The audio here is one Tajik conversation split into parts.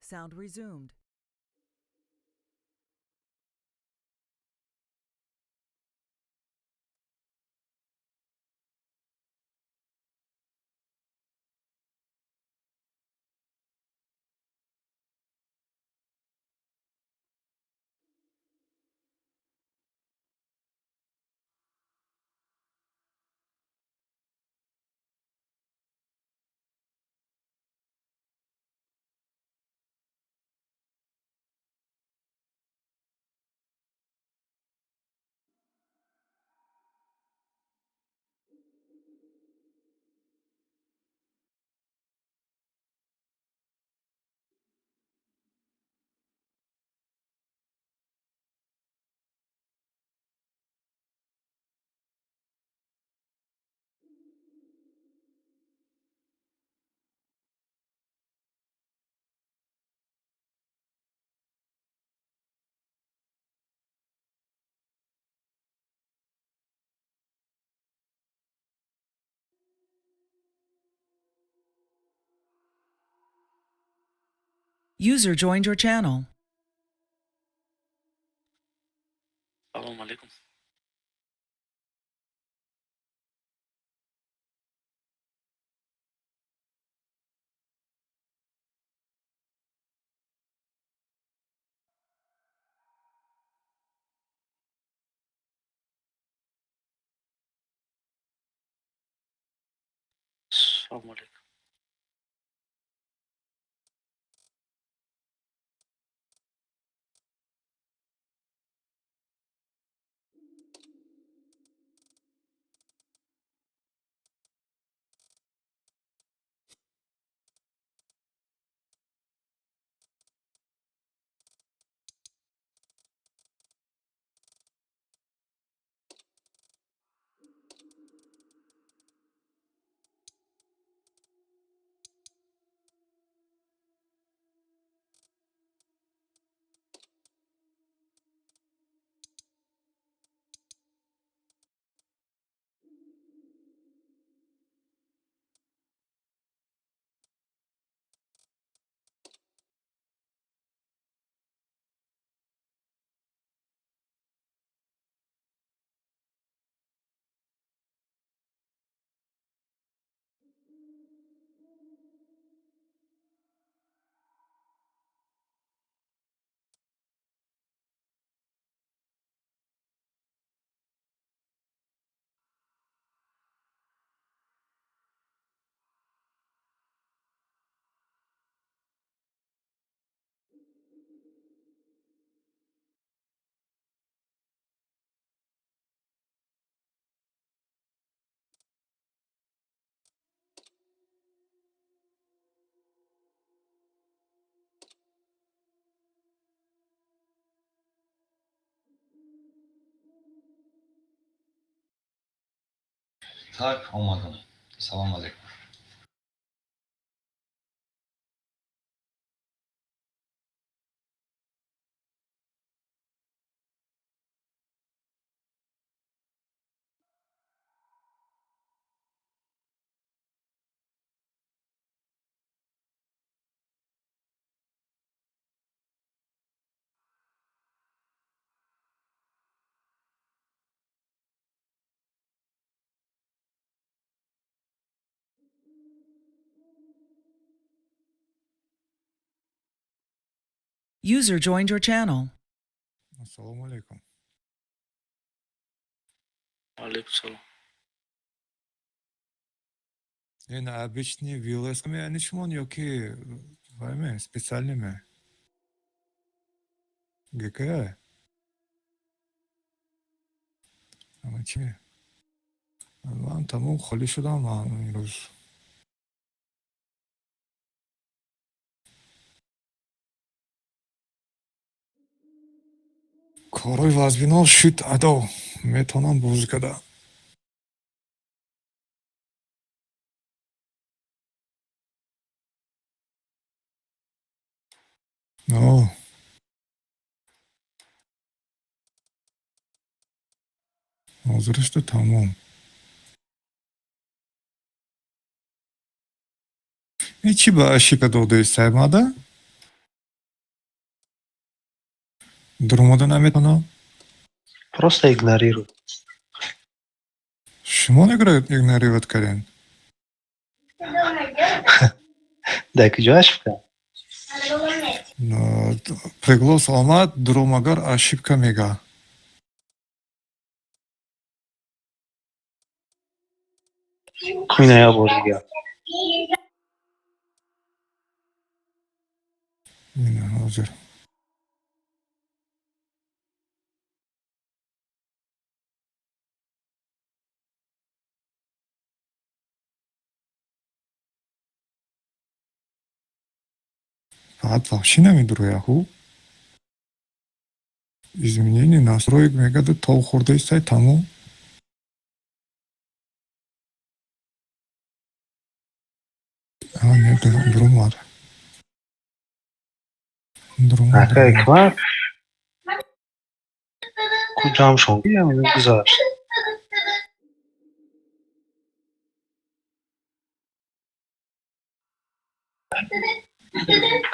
Sound resumed. User joined your channel. Салом алейкум. Салом алейкум. Так, омадам. Салом алейкум. User joined your channel. Ассалому алайкум. Алейкум салом. Ин обычный VLS яъни шумон ё ки вайме специальный ме? ГК? Ама чи? Ман тамом холӣ шудам ман имрӯз. Корҳои вазбино шуд адо. Метавонам бозӣ карда. О, ҳозирашда тамом. Ҳечи ба ошибка додаи мада. Дуромада наметавонам. Просто игнорируй. Шумо игнорировать кардем. Дар куҷо ошибка? Приглас омад, дуромагар ошибка мега. Куина я бор дигар. Ина ҳозир. Фақат вообще намедуроя ху. Изменение настроек мегаду тов хӯрдаистай, тамом. Не, дуромад. Дуромад. Ака Ҳикмат, ку ҷамъшон ҳамин гузашт.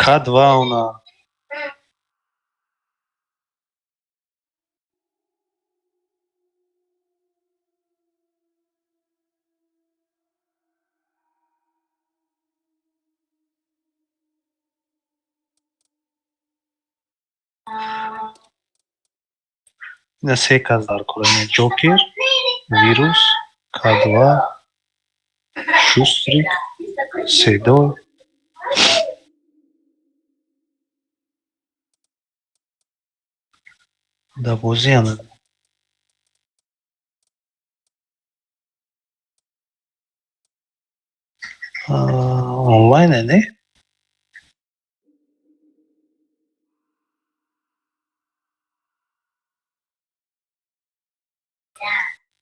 К2 она. Ина се кас дар кор, ина Ҷокер, Вирус, К2, Шустрик, Седой. Да бозиам. Онлайн не?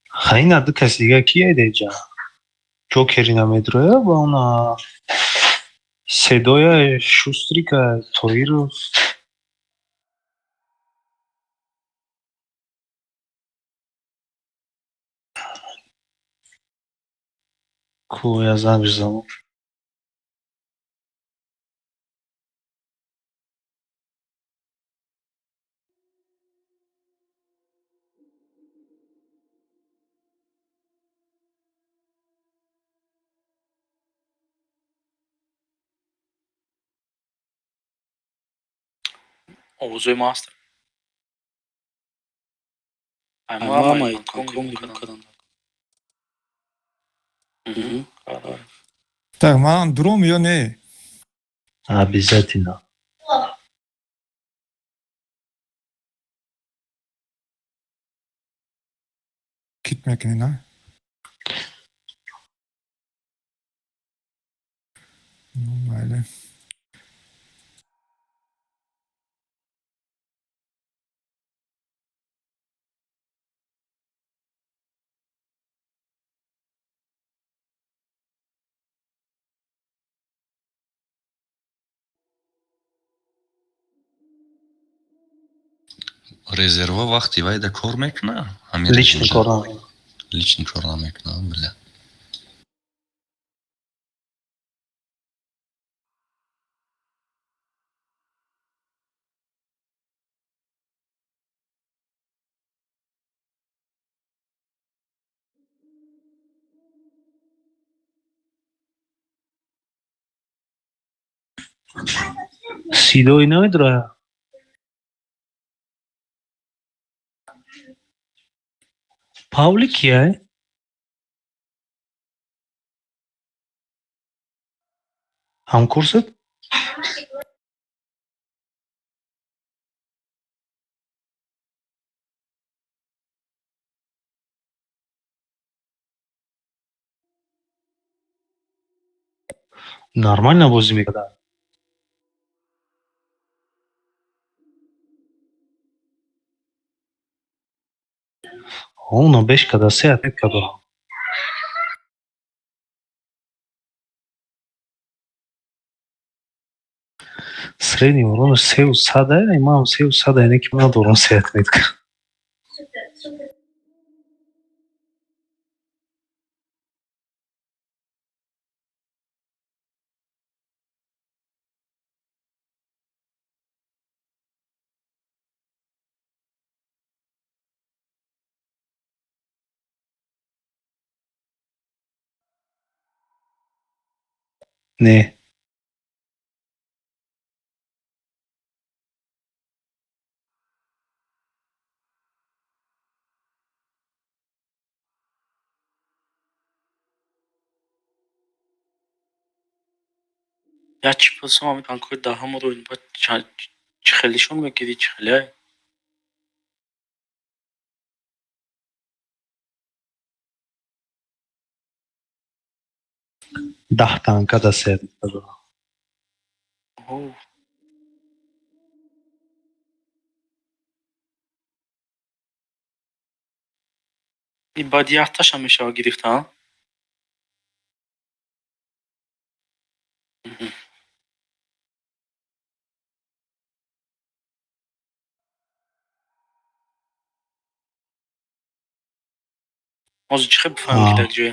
Ха, ина ду каси дига ки айда иҷа? Ҷокерина медроя ба она Седоя, Шустрика, Тоиров. Ку я занг бизанам. Овозои ма ҳастанд. Ай, ма карданд. Так, ман дуром ё не? Обязательно. Кит мекунӣ, на? Ну, майли. Резерва вақти вайда кор мекуна? Ҳамин Личный резерва? Кор намекунад. Личный кор намекуна, бля. Седой намедроя. Павли кия? Ҳамкурсат? Нормально бозӣ мекард. Оно беш када се отметка дорам. Средний уронаш сеу сада, имам сеу сада, не ки надорам се отметка. Не. Як чӣ пурсам, ҳамин танкҳои даҳамро баъд чӣ хелишон мегирӣ, чӣ хеле? 10 танка да се дора. Оҳ. И баъд якташам мешавад гирифта, а? Мгм. Ҳозир чӣ хел бифаҳмем, ки Аа. дар ҷое?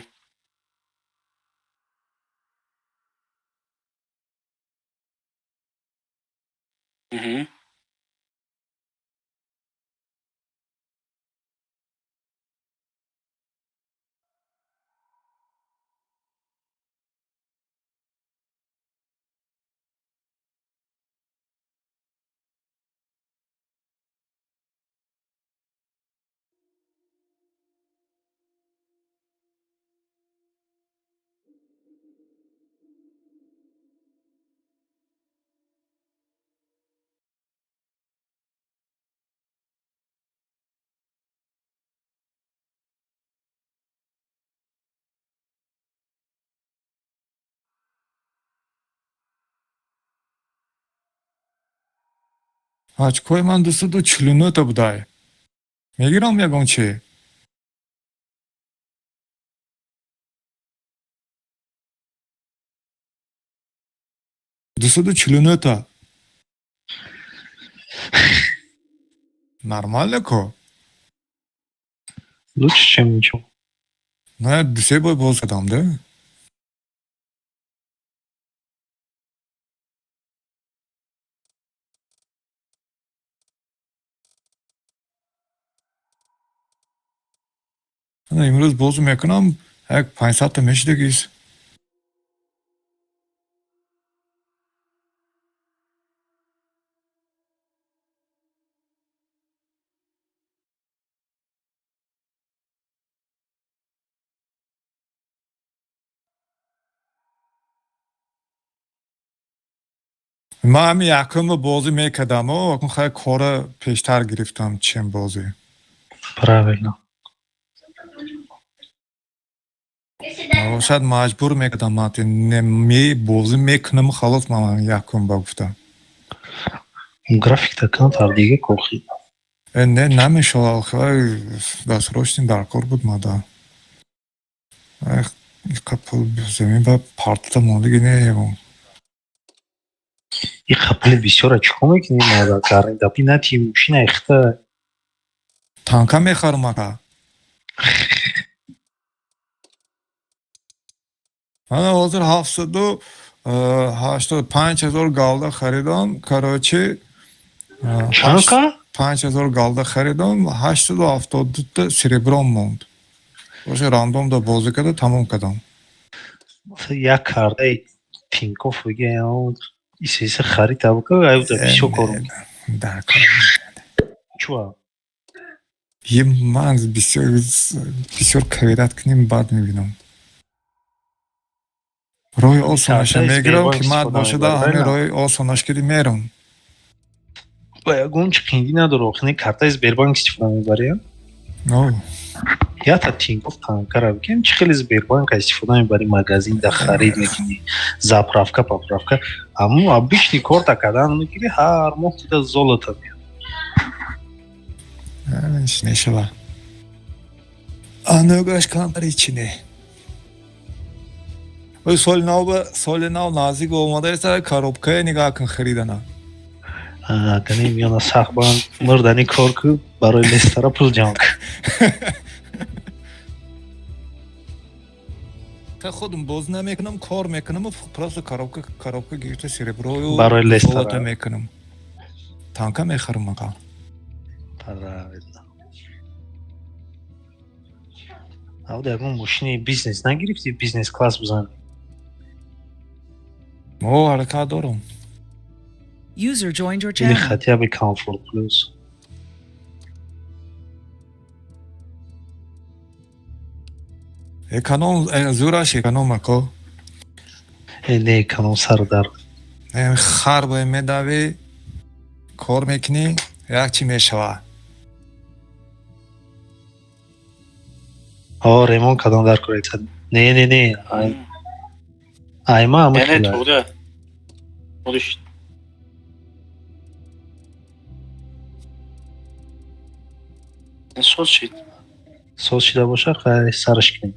Мгм. Очкои ман 249 та будай. Мегирам ягон чи? 249 та. Нормально ко? Лучше, чем ничего. Не, дусе бой боз кардам, да? Ана имрӯз бозу мекунам, як 500 та мешидагис. Ман ҳами якумро бозӣ мекардамо, акун хай кора пештар гирифтам, чем бозӣ. Правильно. Шояд маҷбур мекардам, ман не ме бозӣ мекунам, халос, ман якум ба гуфтам. Графикта камтар дига кохи. Не, намешавад, хай дасрочни дар кор буд мада. Иқа пул замин ба партида мондагӣ не ягон. Иқа пули бисёра чӣ кор мекунӣ? Мада гарни нати мошина ихта. Танка мехарам, ака. Мана ҳозир 785 000 голда харидам, короче. Чанқа? 5000 голда харидам, 872 та серебром монд. Боша рандомда бозӣ карда тамом кардам. Як кардаи Тинькофф биге, иса харид абка, аюда бисёр кор. Дар кор. Чуа? Е, ман бисёр бисёр кавират кунем, баъд мебинам. Роҳи осонаша Картаи мегирам, ки Сбербанк мард истифода бошада, мебарӣ, ҳамин правильно? роҳи осонаш киди мерам. Ба ягон чи қиндӣ надора, охи не картаи Сбербанк истифода мебарӣ? О. Ята Тинькофф танкара бикем, чӣ хеле Сбербанка истифода мебарӣ, магазин да харид мекунӣ, заправка, поправка, аммо обычный корта кардан мегирӣ, ҳар моҳ тида золото меяд. Мешава. Аногаш камтари чи не. Ой, соли нав ба соли нав наздик омадаеста, коробкае нигаҳ кун, харидана. Дани миёна сахт банд мурдани кор ку, барои Лестера пул ҷамъ кун. Ха, худам боз намекунам, кор мекунам, просто коробка гирифта сереброю Барои Лестера. золото мекунам. Танка мехарам, ака. Правильно. Авда ягон мошини бизнес нагирифтӣ, бизнес класс бизанӣ? Мо ҳаракат дорам. User joined your Или channel. хотя бы комфорт плюс. Эконом зӯраш эконом, ако. Не, эконом сардард. Хар бо медавӣ, кор мекунӣ, як чӣ мешава. О, ремонт кадом дар кор. Не, не, не. Айма ама Не, не, хела. туғри. Туғри. Соз шид. Соз шида боша, хай сараш кунем.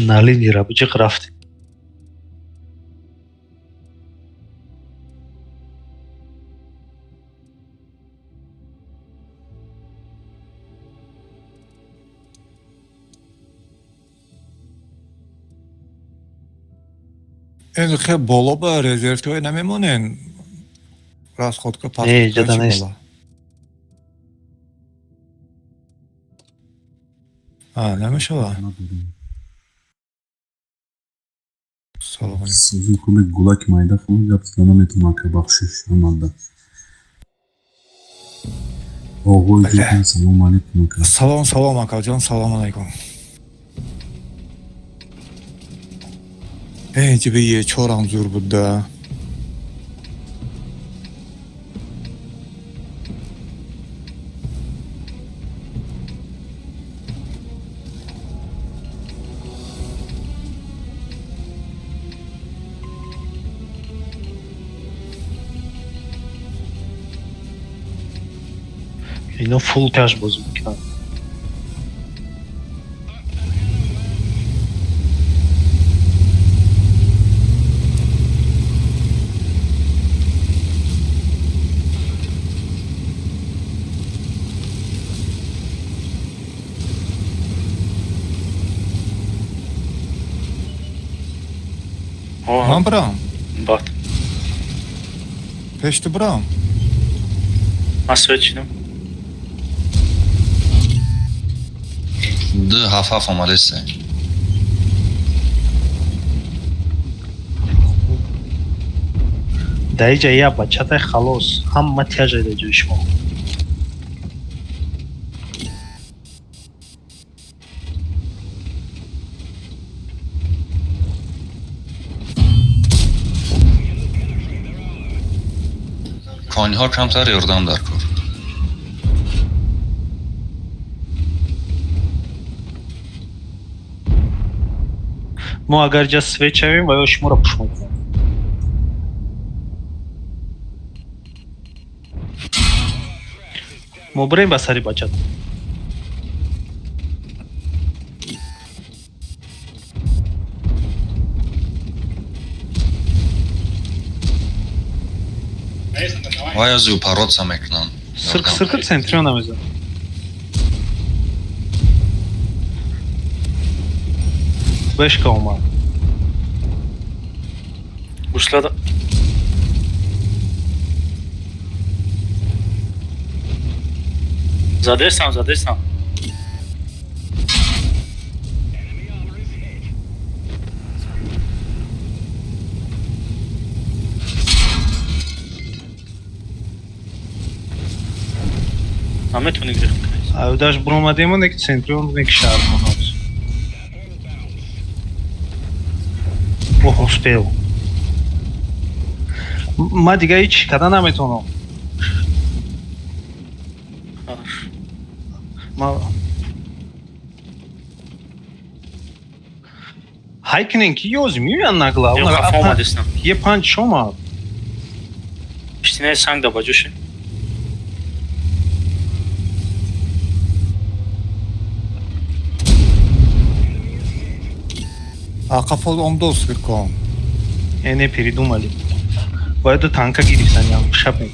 На лидера биҷиқ рафтем. Ин хел боло ба резервҳое намемонен. Расходка паст. Не, ҷада нест. А, намешава. Салом алейкум. Созун кӯмак гулаки майда хело гап зада наметавонам, ка, бахшиш омада. Оғои ҷон, салом алейкум, ака. Салом, салом, акаҷон, салом алейкум. Э, ҷиби Е4-ам зур буд да. Ино фул каш бозӣ мекунанд. Ман бирам. Бад. Пеш ту бирам. Ман свет шидам. 2-7-7 омадеста. Дар иҷа я бачатай, халос, ҳама тяжай дар ҷои шумо. Конҳо камтар ёрдам дар кор. Мо агар ҷа свет шавем, ва ё шуморо пуш мекунем. Мо бирем ба сари бачат. Вай аз упороться мекунанд. Сирк, сирк, центрион намезан. Бешка омад. Гуслада. Задесам, задесам. Наметавонӣ гирифт кунӣ. Аюдаш буромадему, нек центрион, нек шаҳрмонот. Ох, успел. Ма дига ҳеҷ карда наметавонам. Хорошо. Ма ҳай кунем, ки ёзи меоянд нагла. Ё хафа омадестам. Е панҷ шомад. Иштинаи санг да баҷоши. Ақафол омдос кон. Э, не, передумали. Бояд ду танка гирифтан, ям шапем.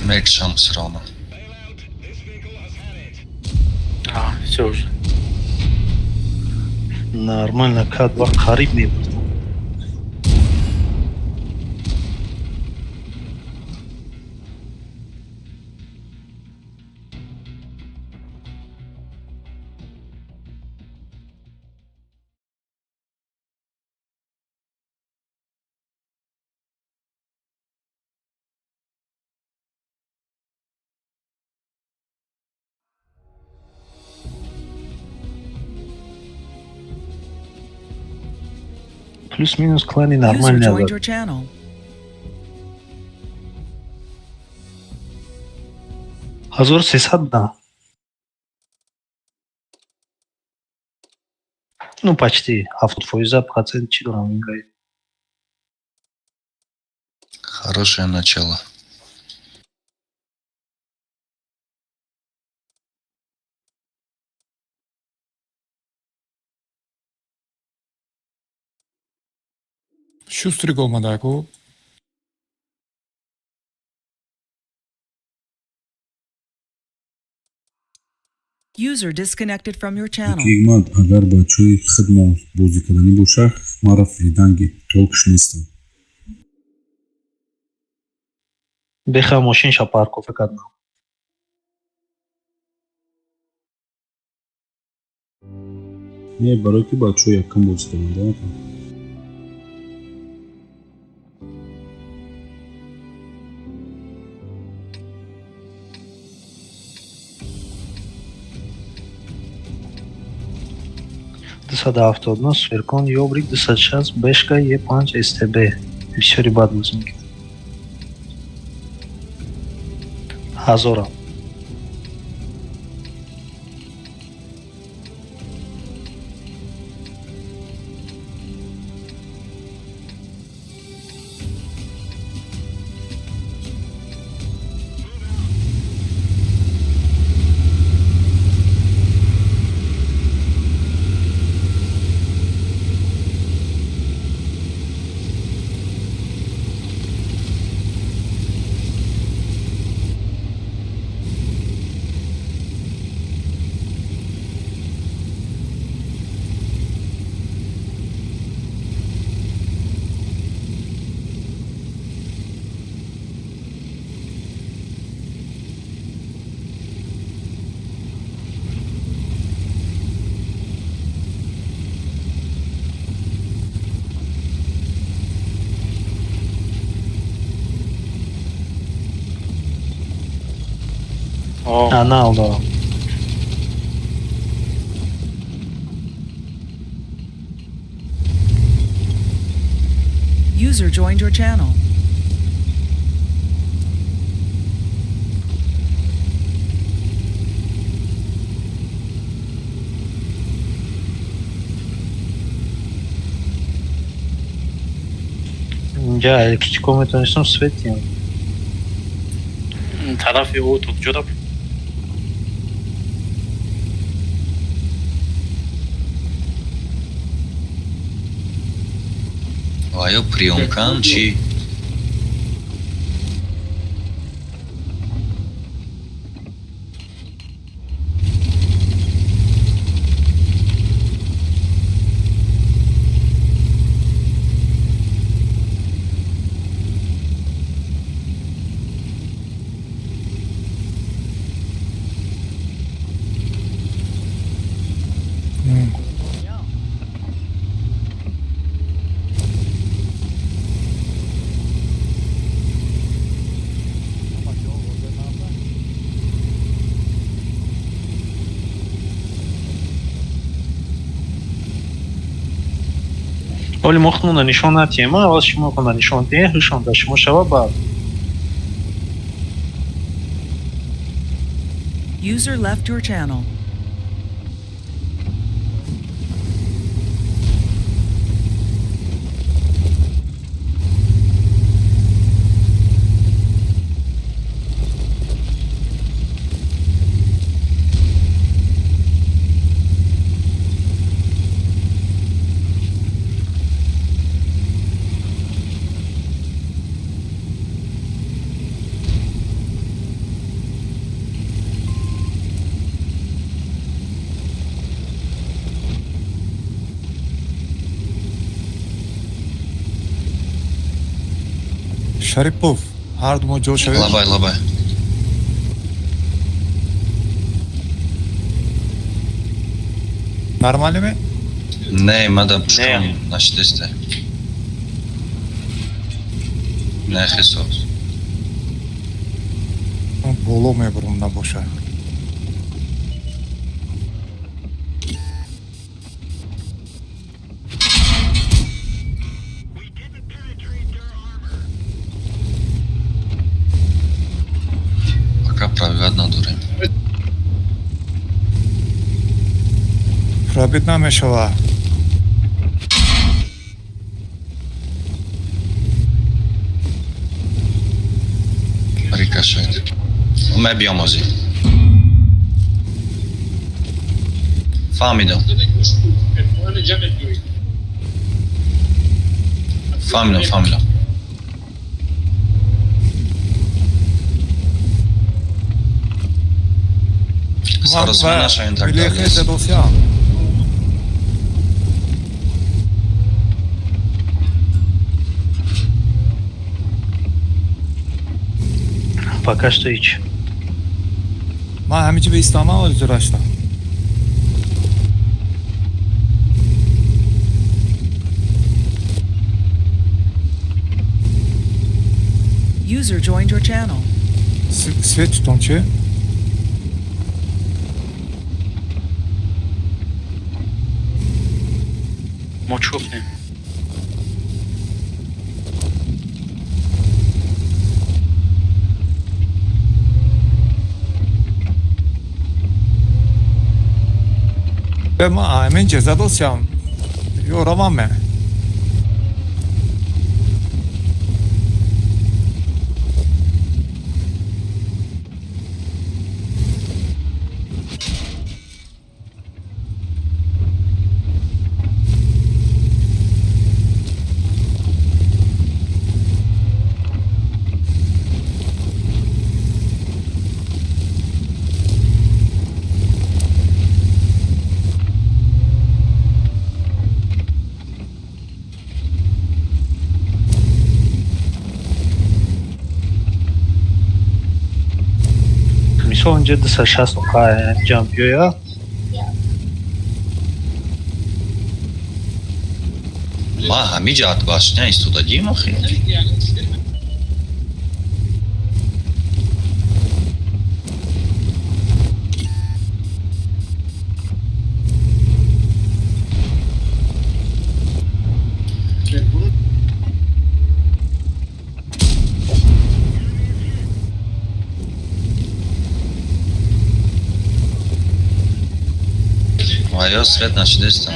Мекшам всё равно. А, всё уже. Нормально, К2 қариб мебурдам. Плюс-минус клани User нормальный joined зад. your channel. 1300 будам. Ну, почти. 70 фоиза процент чӣ дорам винрейт. Хорошее начало. Шустрик омадаку. User disconnected from your channel. Ки ман агар бачаҳои хидмон бозӣ карданӣ боша, маро фриданги толкш нестам. Беха мошинша парковка кардам. Не, барое ки бачаҳо якум бозӣ карданд. 279 Суперкон Ёбрик 260 Бешка Е5 СТБ. Бисёри бад бозӣ мекард. Ҳазорам. О, Анал дорам. User joined your channel. Инҷа кичико метавонистам свет диҳам. Тарафи ӯ то куҷо рафт? Ва ё приёмкан чӣ? Оли мо худмонда нишон натиҳем, аввал шумо худмонда нишон диҳем, ҳушонда шумо шава баъд. User left your channel. Шарипов, ҳар ду мо ҷо шавем. Лабай, лабай. Нормально ме? Не, мада пушкам нашидесте. Не, хесо. Боло мебурам набоша. Забит намешава. Рикошет. Мебиём озӣ. Фаҳмидам. Фаҳмидам, фаҳмидам. Саросима нашавем так Билехе далее. задосиам. Пока что ҳеч. Ман ҳамиҷа ба истаман орзу раштам. User joined your channel. Свет тутон чи? Мо чӣ кунем? Бе ман ҳаминҷа задосиам. Ё равам ме. Мисол, инҷа 260 оқа инҷам биёя. Ман ҳамиҷа от башня истодагием охи. Ва ё свет нашидестам.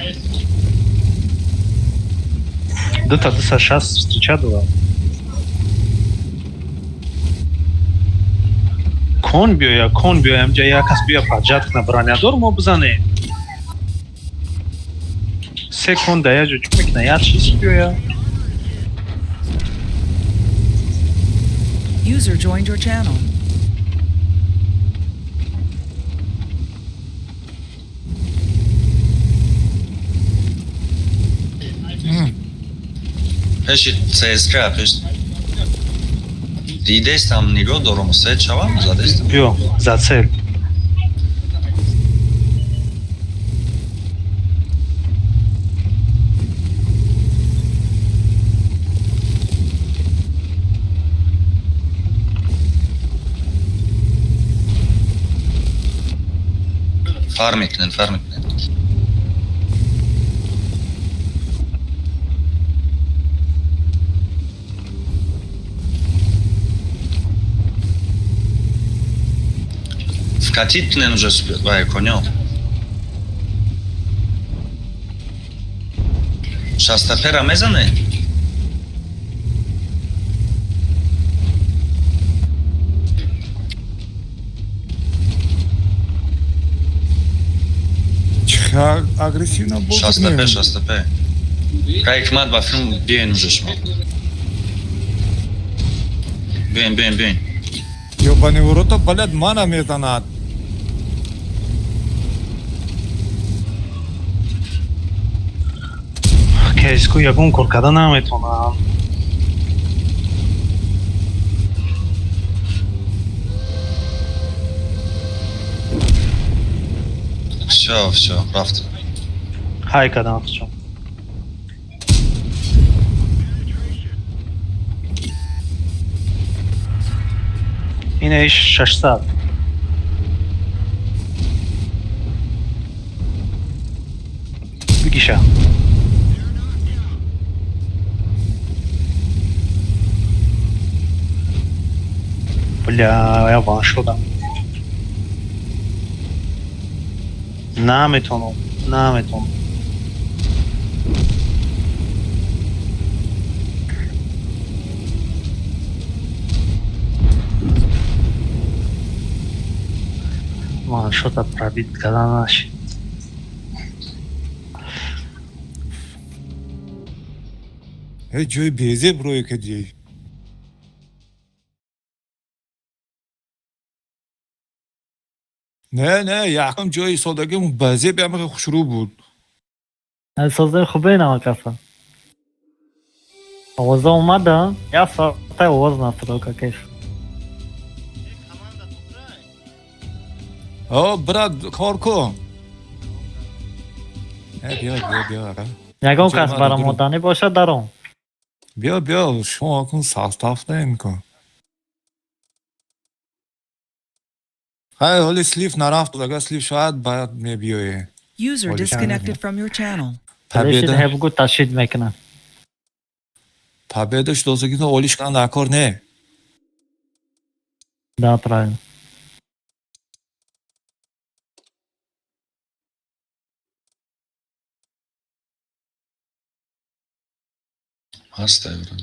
Дута 260 встреча дора. Кон биёя, кон биёя, инҷа як кас биё поджать кна, бронядор мо бизанем. Се кон да як ҷо чӣ мекуна, як чиз биёя. User joined your channel. Пеши ЦСК пеш дидестам, нигоҳ дорум, свет шавам, задестам. Биё, за цель. Фар мекунен, фар мекунен. Вкатить кунен уже вай конё. Шастапера мезане? Чи агрессивно бозӣ Шастапе, кунем? шастапе. Кайкмат ба филм биёен уже шумо. Биёен, биёен, биёен. Ёбани ворота, блядь, мана мезанад. Кейску ягон кор карда наметавонам. Всё, всё, рафт. Ҳай кардам хучон. Ина иш 600. Бигиша. Бля, я ваншотам. Наметонам, наметонам. Ваншота пробить карда нашид. Ҳеҷ ҷои безеб рӯе кардӣ. Не, не, якум ҷои содагим безеб ямақа хушрӯ буд. Создаи хубе намакаса. Овоза омада, як соата овоз настройка кеш. О, брат, кор кун. Э, биё, биё, биё, ака. Ягон Ҷои кас ман баромаданӣ бошад даром. Биё, биё, шумо акун состав наем кун. Хай, ҳоли слив нарафт, агар слив шавад, баъд мебиёе. User Ой, disconnected from your channel. Лешид Победа, ҳебгу ташид мекунад. победа шудосагино олиш кунан дар кор не. Да, правильно. Ҳастай брат.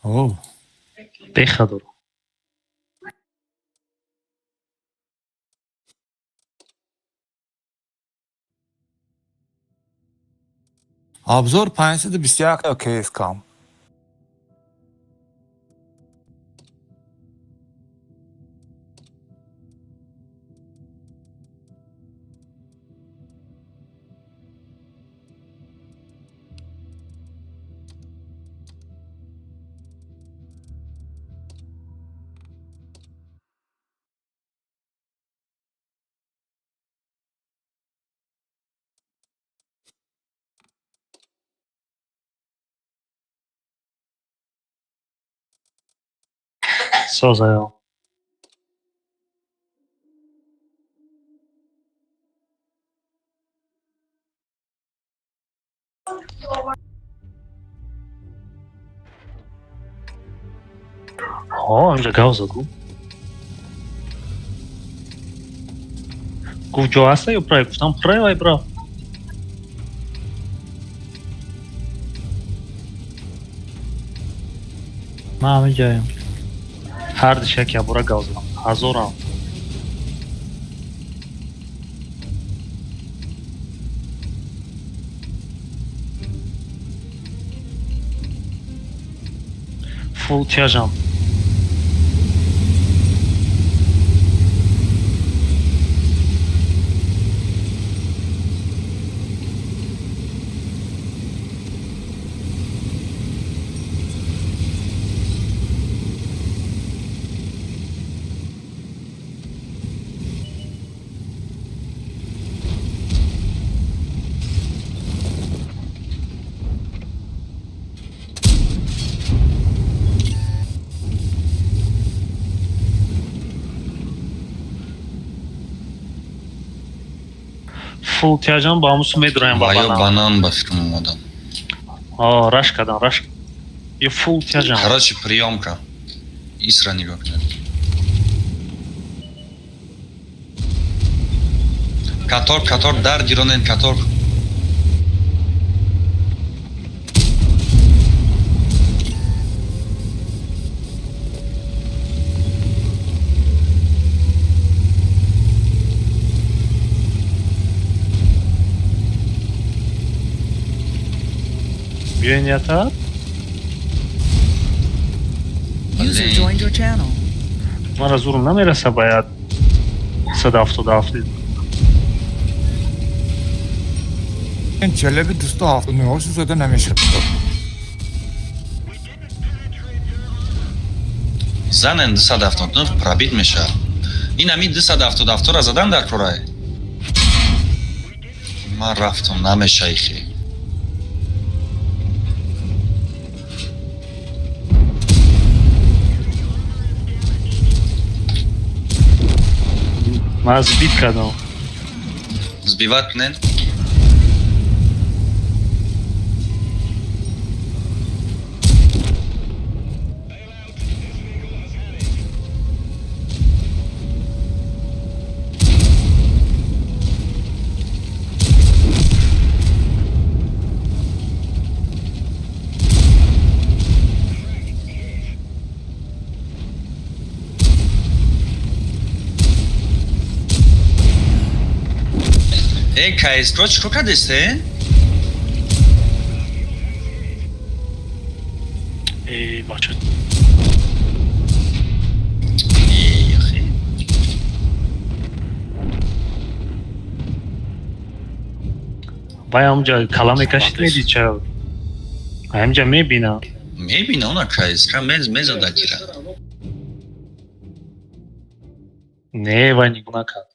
О, Беха дорам. Обзор 521 кейс кам. Созаё. Ҳо, инҷа гав зад гу. Гуфт ҷо ҳаста ё прай? Гуфтам прай вай бра. Ман ҳамин ҷоям. Ҳар диш як ябора гав задам. Ҳазорам. Фул тяжам. Фул тяжам ба ҳамусу медураем ба Ва ё банан. Банан ба фикрам омадам. О, раш кардам, раш. Ё фул тяжам. Короче, приёмка. Исра нигоҳ кунед. Катор, катор, дар гиронен катор. Биёен ята. User Блин. joined your channel. Мара зурм намераса ба 177. Ин ҷалаби 279 зада намешавад. Занен 279 пробит мешавад. Ин ҳамин 277-ро задан дар корай. Ман рафтам, намешаихе. Ман сбить кардам. Сбивать кунен. Э, КС-ро чӣ кор кардесте? Э, бача. Э, ахи. Вай ҳамҷа кала мекашид, медид ча? Ҳамҷа мебина. Мебина, она КС-ра мезада кира. Не, вай нигоҳ накард.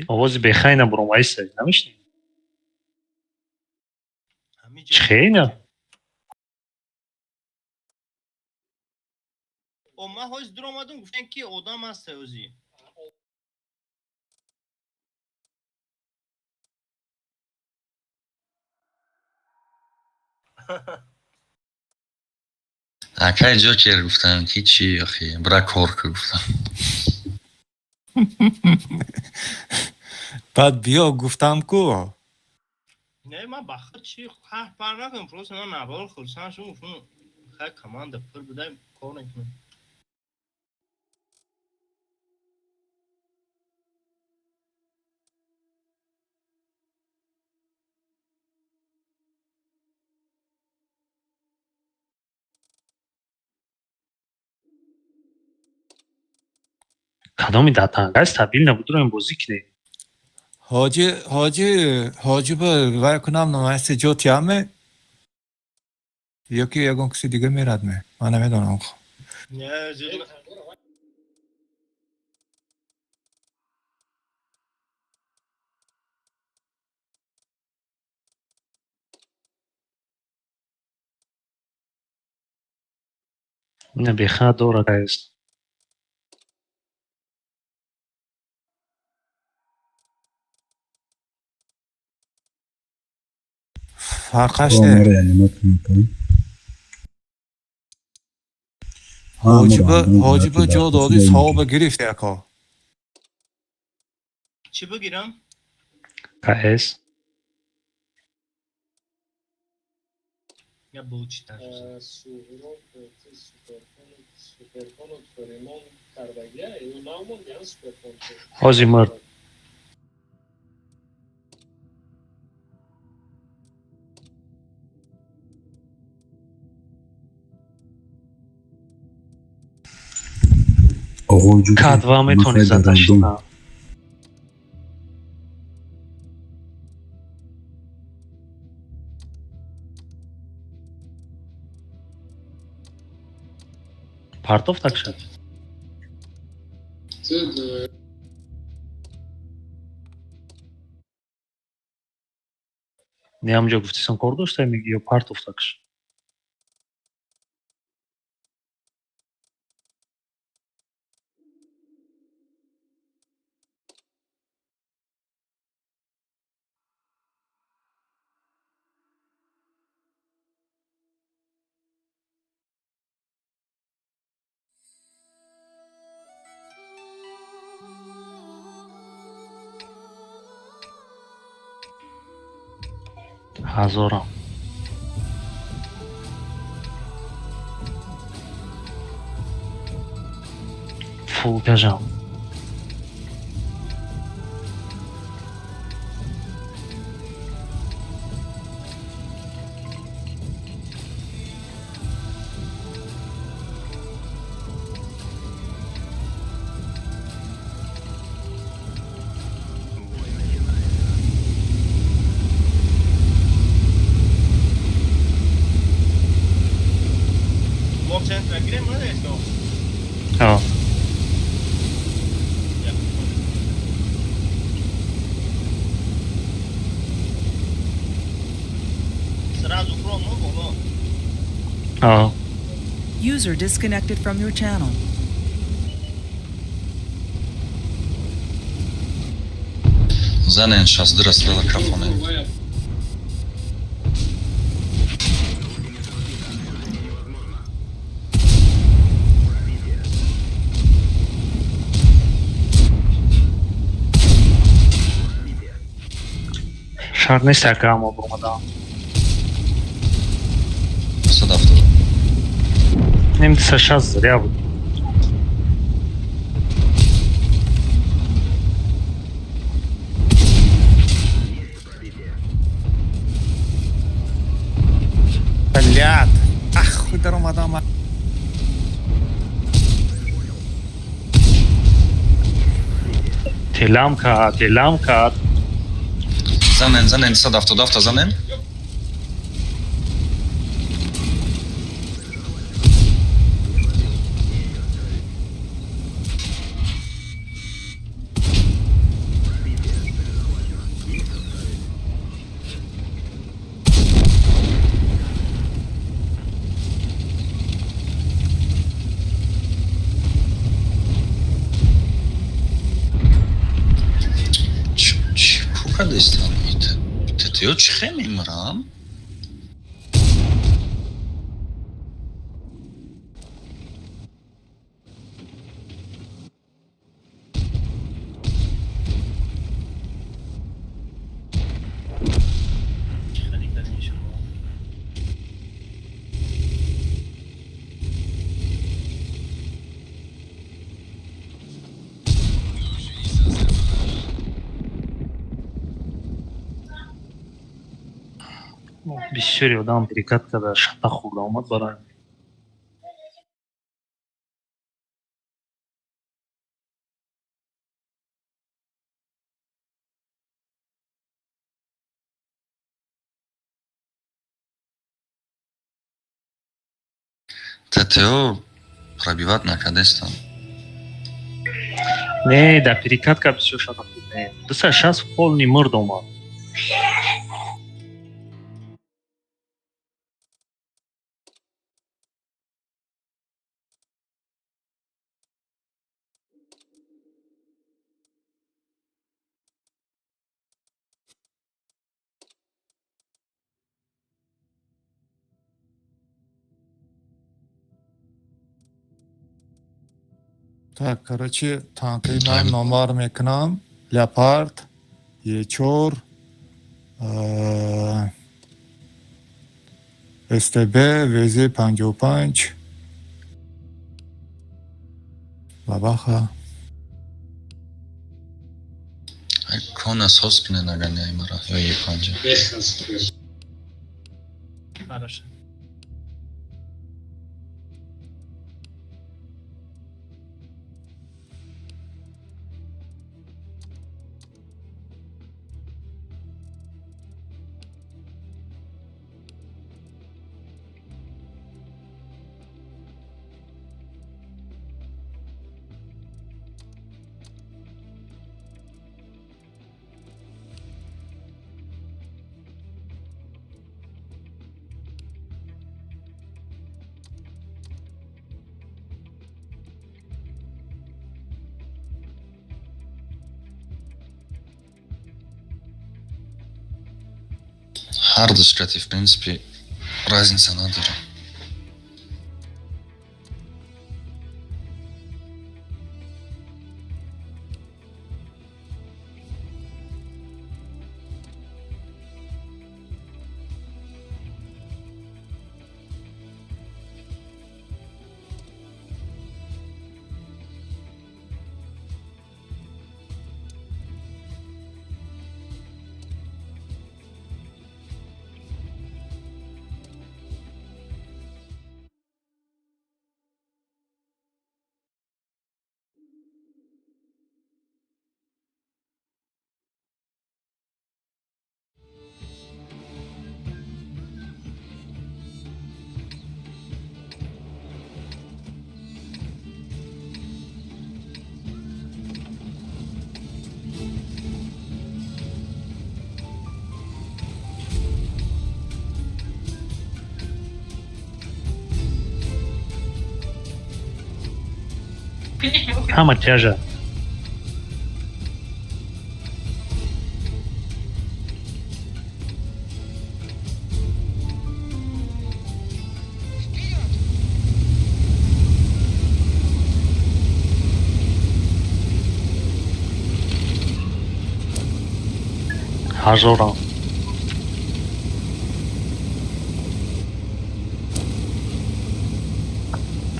Овози бехайна буромаиса, намешнавӣ? Чӣ хейна? О, ман ҳоз дур омадам, гуфтем, ки одам ҳаста ӯзи. Акай Ҷокер, гуфтам, ки чӣ, охи, бира кор ку, гуфтам. Баъд биё гуфтам ку. Не, ман ба худ чи ҳарф пар накунам, просто ман навор хурсанд шудам, гуфтам, хай, команда пур будай, кор мекунам. Кадоми датангай стабил набуд, ро ин бозӣ кине. Ҳоҷи, ҳоҷи, ҳоҷи, ба вай кунам, намаисте ҷо тиаме ё ки ягон каси дига мерад ме? Ман намедонам. Не, зиёд. Ина беха дора кайс. Фарқаш не. Маро реанимат кунам. Ҳоҷиба, ҳоҷиба ҷо додӣ, савоба гирифти, ако. Чӣ бигирам? КС. Я булчита. Суперфону ремонт кардагия, ё намонд суперфон? Ҳози мурд. Оғои Ҷокер. К2 метавонӣ зада шида. Партов так шад. Не, ҳамҷо гуфтисан, кор дошта меги ё партов такш. Ҳазорам. Фул кажам. Бро, боло. А. User disconnected from your channel. Занен 62 стрела кафоне. Шарт нест, ака, ама бромадам. 170. Нем 260 зря буд. Блядь. Ахуй даромадам. Телам кард, телам кард. Занен, занен 277 занен. Чӣ кор кардастан? ТТО чӣ хел мемирам? Хеле кардин шумо. Бисёри одам перекат карда, шата хӯрда омад барои. ТТО пробивать накардестан. Не, да перекатка бисёр шата хӯрд. Не, 260 полный мурд омад. Так, короче, танкаи ман номар мекунам. Леопард, Е4, СТБ, ВЗ-55, Бабаха. Ай, кона сос кунен, агар не мара ё Е5. Хорошо. Ҳар ду ширкати, в принципе, разница надорад. Ҳама тяжа. Ҳазорам.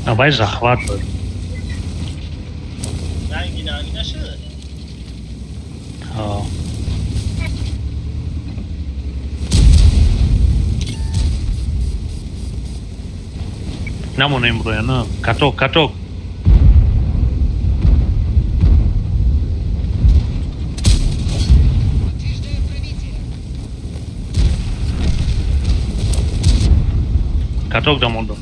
Давай захватывай. Ранги ранги нашуд. А. Намонем роя, на. Каток, каток. Каток дамондо.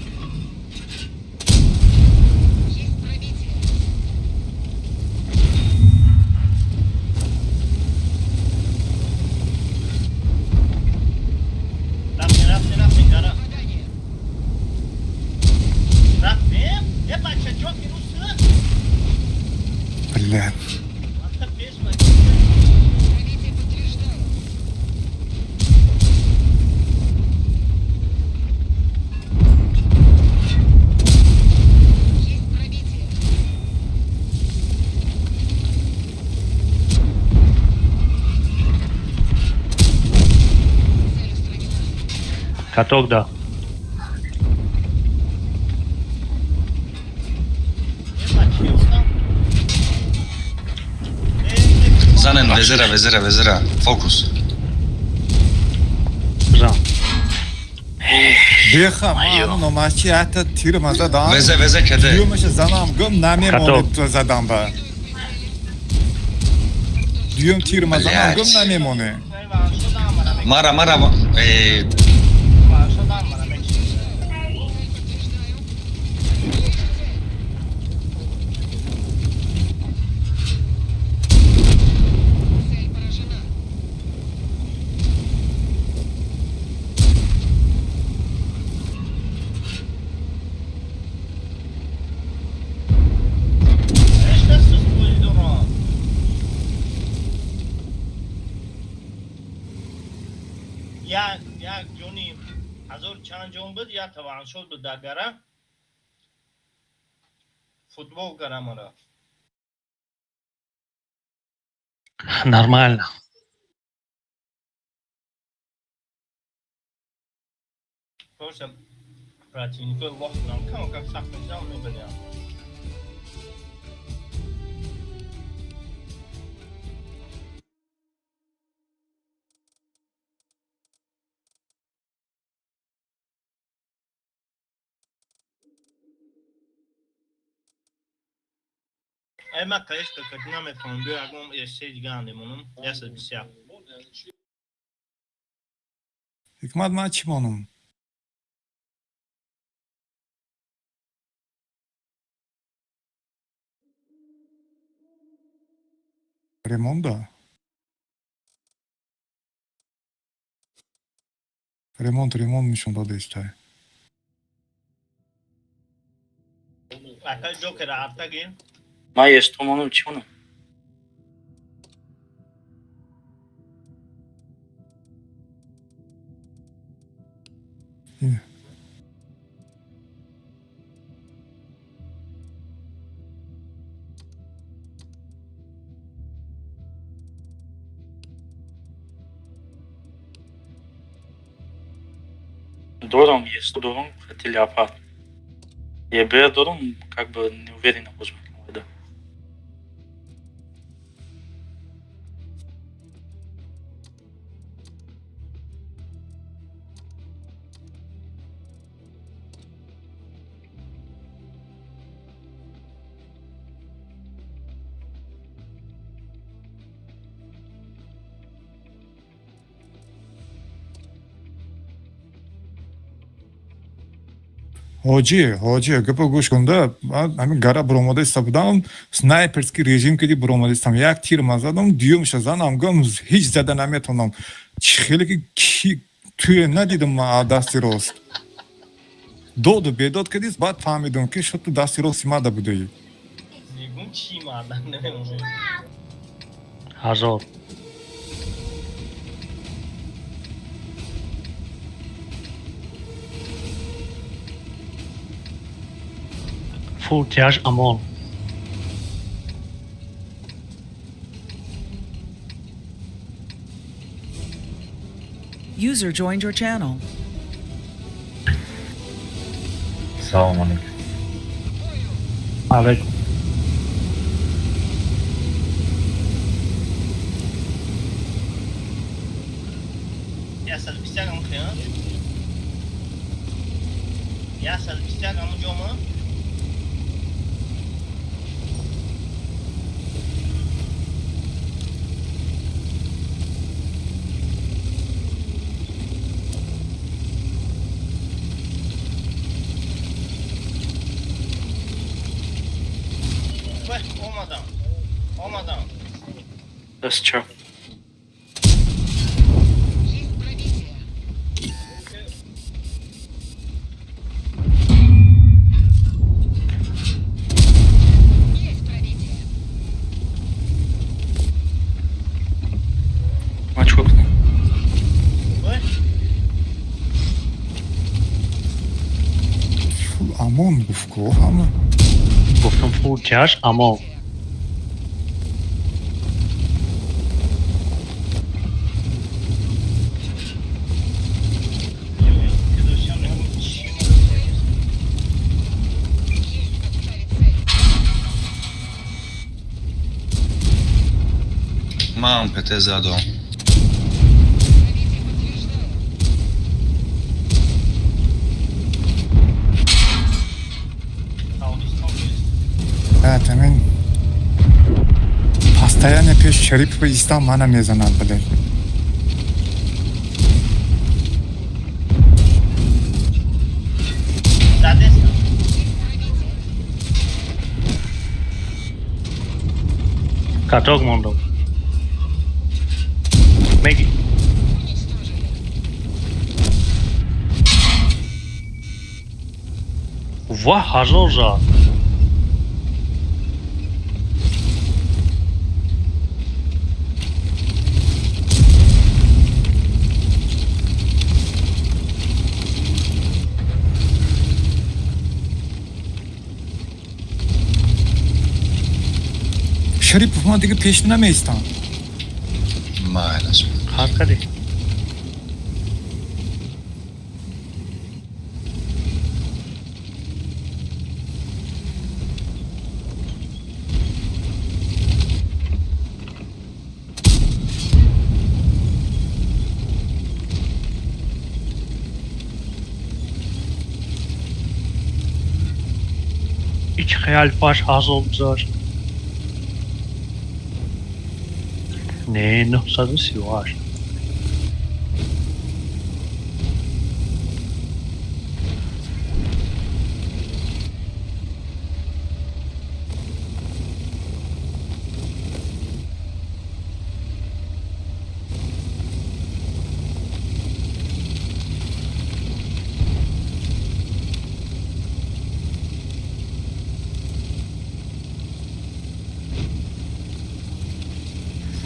Рафтем, рафтем, рафтем, гара. Рафтем? Е, бача, ҷо минус. Бля. Рафта пеш, бача. Каток да. Е, бача, одам. Е, е, Занен, везера, везера, везера. Фокус. Зан. Беха, ман номачи ята тирма задам. Везе, везе кеде. Дуюмаша занам гум намемонед задам ба. Дуюм тирма занам гум Блядь. намемоне. Мара, мара, Як як ҷони ҳазор чанд ҷон буд, як таваншот буд дар гара, футбол гара мара. Нормально. Просто противникои лох будам, кама как сахт мешудам, мебиням. Ай, ма каешка кад наметавонам, биё ягон эссе дига андемонам, 121. Ҳикмат, ман чӣ монам? Ремонда? Ремонт, ремонт нишон дода истай. Ака, ҷокера ҳафтаги. Ман есто монам, чӣ монам? Дорам, есто дорам, хати ляпат. ЕБ дорам, как бы не уверенно возьму. Да. Ҳоҷӣ, ҳоҷӣ, гапо гӯш кунда, ман ҳамин гара буромада иста будам, снайперский режим киди буромада истам, як тир ман задам, дуюмша занам гум, ҳеҷ зада наметавонам. Чӣ хеле ки ки туе надидам ман аз дасти рост. Доду бедод кардист, баъд фаҳмидам, ки шуд ту дасти рости мада будаӣ. Мегум чӣ мардак намемонад. 1000. Фул тяж амон. User joined your channel. Салом алейкум. Алейкум. 121 ҳамун хея? 121 ҳамун ҷома? Вай, омадам. Омадам. Даст чап. Ман чикор кунам? Вай, Фул амон гуфт ко ҳама. Гуфтам фул тяж амон. Ки доштам мегум чӣ мардак. Ман ПТ задам. Саудистон нест. Ҳамин постоянно пеш Шарипова истам, мана мезанад, блядь. Задестам. Каток мондам. Меги. Ва, 1000 зад. Шарипов, ман дига пеш намеистам. Майлаш. Ҳар кади. Ич хиял паш 1000 гузашт. Не, 938.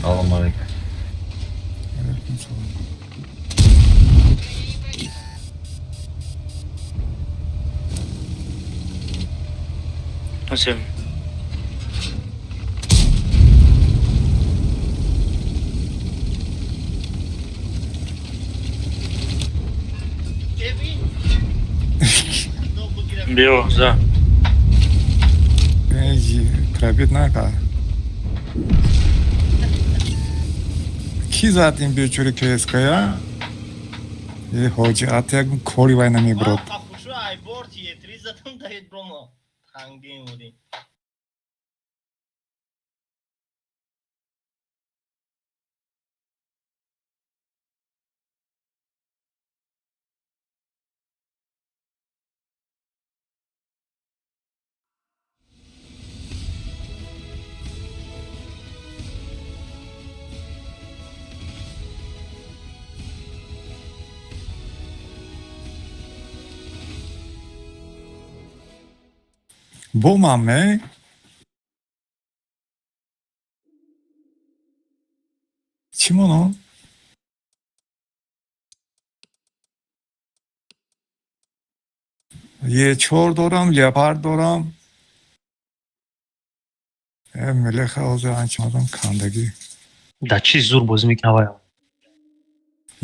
Салом алейкум. Алейкум салом. Зем. Эби? Худо бигира. Биё, за. Эй, пробит нака. Ки зад ин бечори КСК-я? Е, ҳоҷи, ат як кори вай намебурад. Ман хушрӯ айборти етри задам даед бромо. Хангин будӣ. Бо ман ме? Чӣ монам? Е4 дорам, леопард дорам. Мелеха ҳозир анчамадам кандагӣ. Да чӣ зур бозӣ мекунад вай.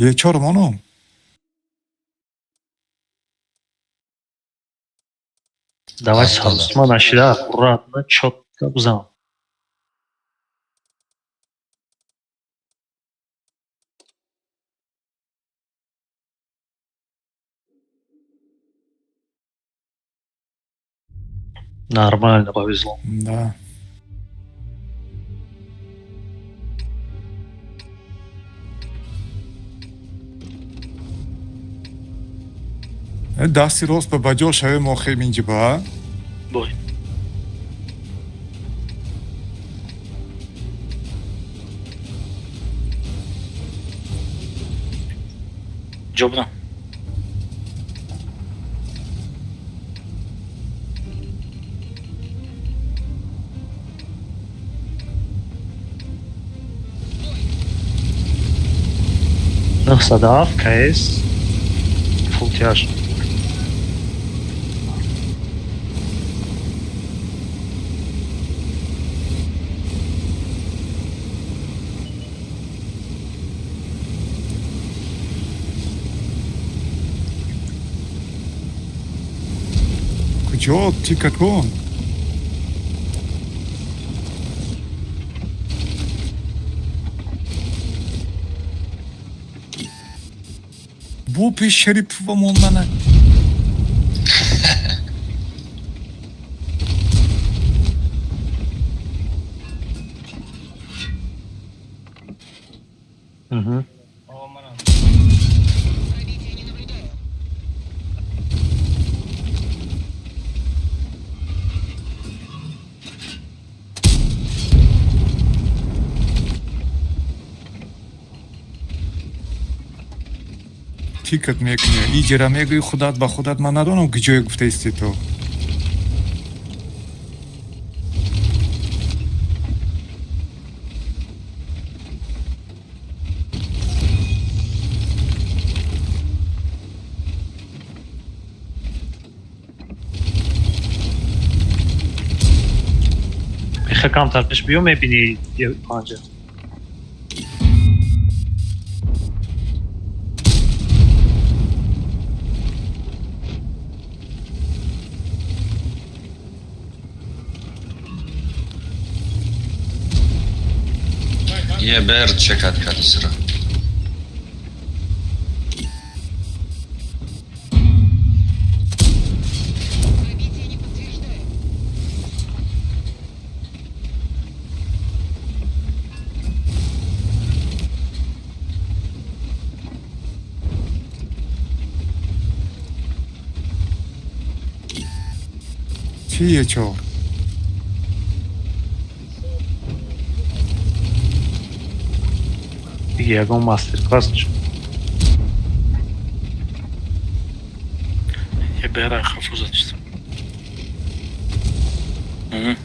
Е4 монам. Давай сарусма нашида, аккуратно, чётко бизан. Нормально повезло. Да. Дасти рост ба ҷо шавем охир инҷиба. Бой. Ҷо будам. 907 КС фултяж. Куҷо тика кун? Бо пеш Шарипова мондана. Мгм. О, манам. Тикат мекунӣ, иҷера мегӯӣ худат ба худат, ман надонам ки ҷое гуфтаисти ту. Меха камтар пеш биё, мебинӣ е панҷа. Ебер чекат кадисра. Чӣ Е4? Диге ягон мастер-класс нишон. Ебера хафу задистам. Мгм.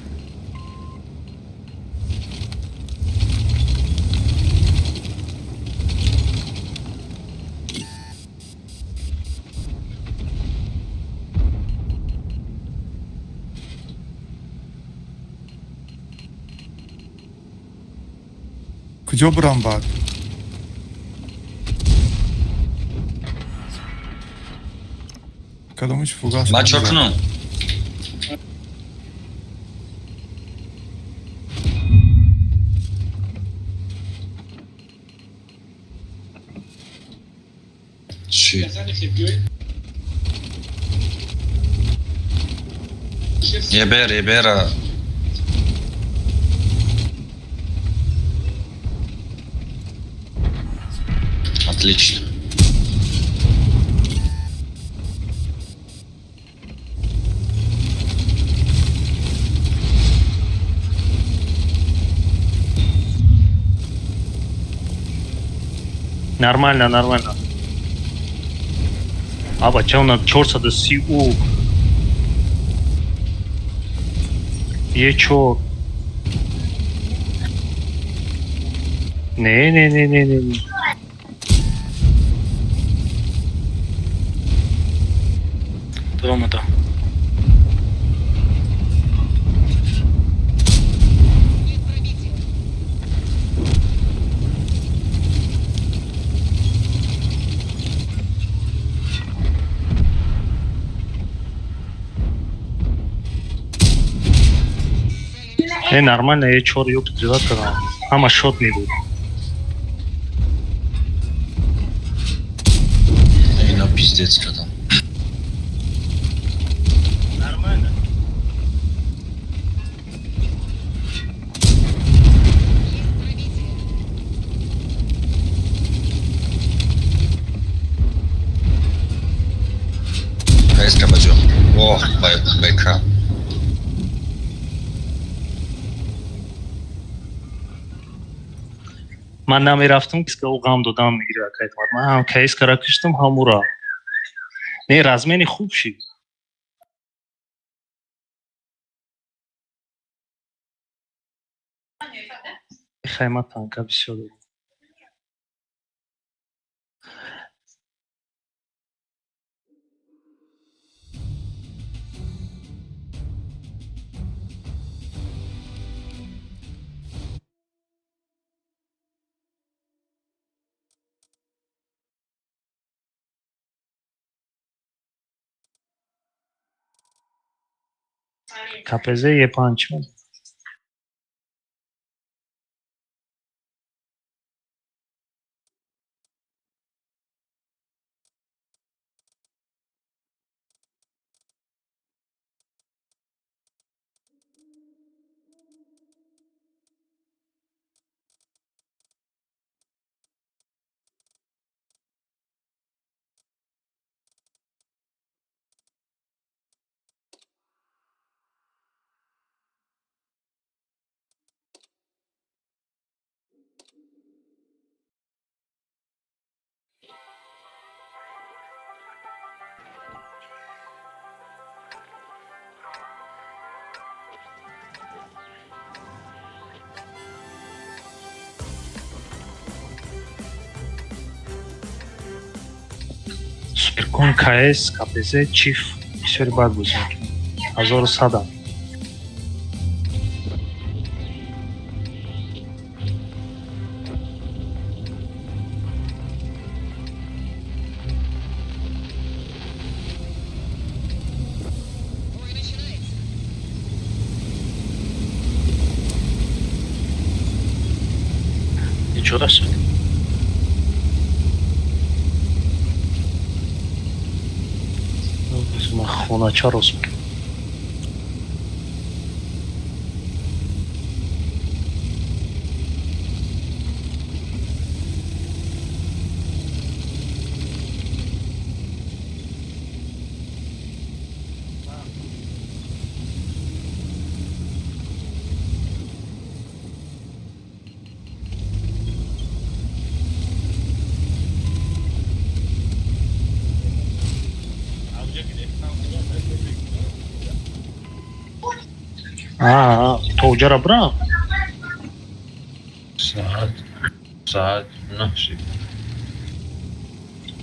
Куҷо бурам баъд? Кадомиш фугас? Ман чо кунам? Чӣ? Ебер, ебера. Отлично. Нормально, нормально. А бача на 430 у. Е чо? Не, не, не, не, не, не. Баромада. Не, нормально, я чор ёб дела кардам. Ҳама шот мебуд. Ино пиздец кардам. Нормально. Каиска баҷо. Ох, бека. Ман намерафтам, ки ӯ ғам додам мегирад, акайтмат. Ман ҳам каискара киштам, ҳам ура. Не, размени хуб шид. Хайма танка бисёр дорам. КПЗ Е5. Суперкон КС, КПЗ, Чиф бисёри бад бозӣ мекунад. 1100-ам. Ничего расуд. Ман хонача рост мекунам. То уҷара бирам? Соат 9 шид.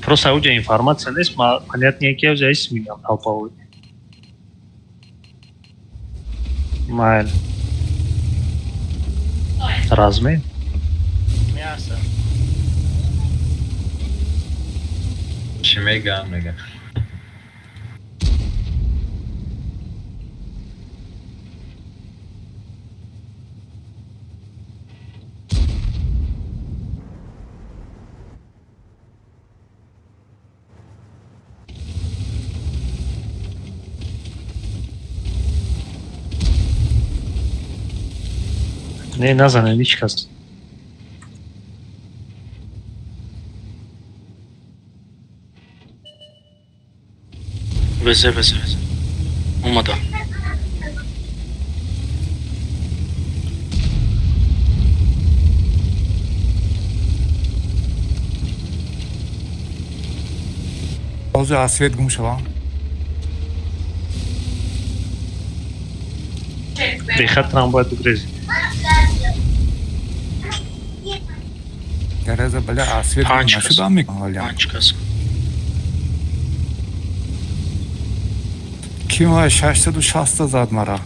Просто уҷа информация нест, понятно, ки уҷа ис мегам толповой. Майли. Размен? Мясо. Чӣ мегӯянд, мегӯянд? Не, назанем ҳеҷ кас. Везе, везе, везе. Омада. Ҳозир аз свет гум шавам. Бехатарам бояд бигрезӣ. Пидореза, бля, а свет Панҷ кас. нашудам мекунам. Панҷ кас. Ки ма 660 зад мара.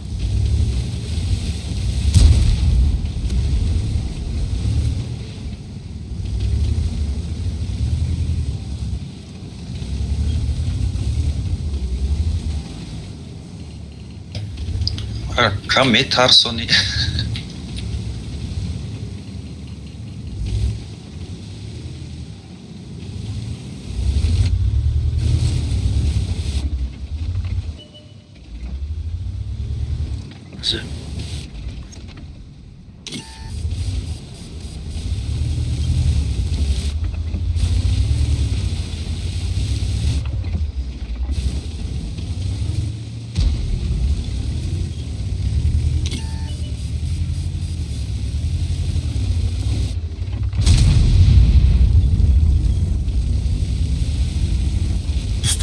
Кам метарсонӣ. Зе.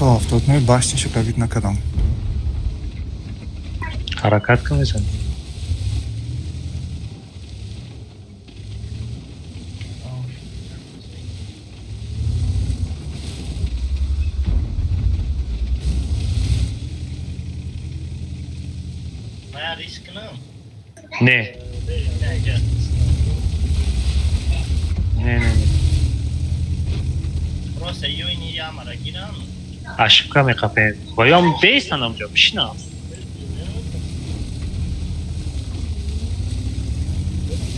179 башниша пробит накардам. Ҳаракат кун мезанӣ. Ман риск кунам? Не. Не, не, не. Просто ёини ямара гирам. Ошибка меқапем. Ва ём бестан амҷо, бишинам.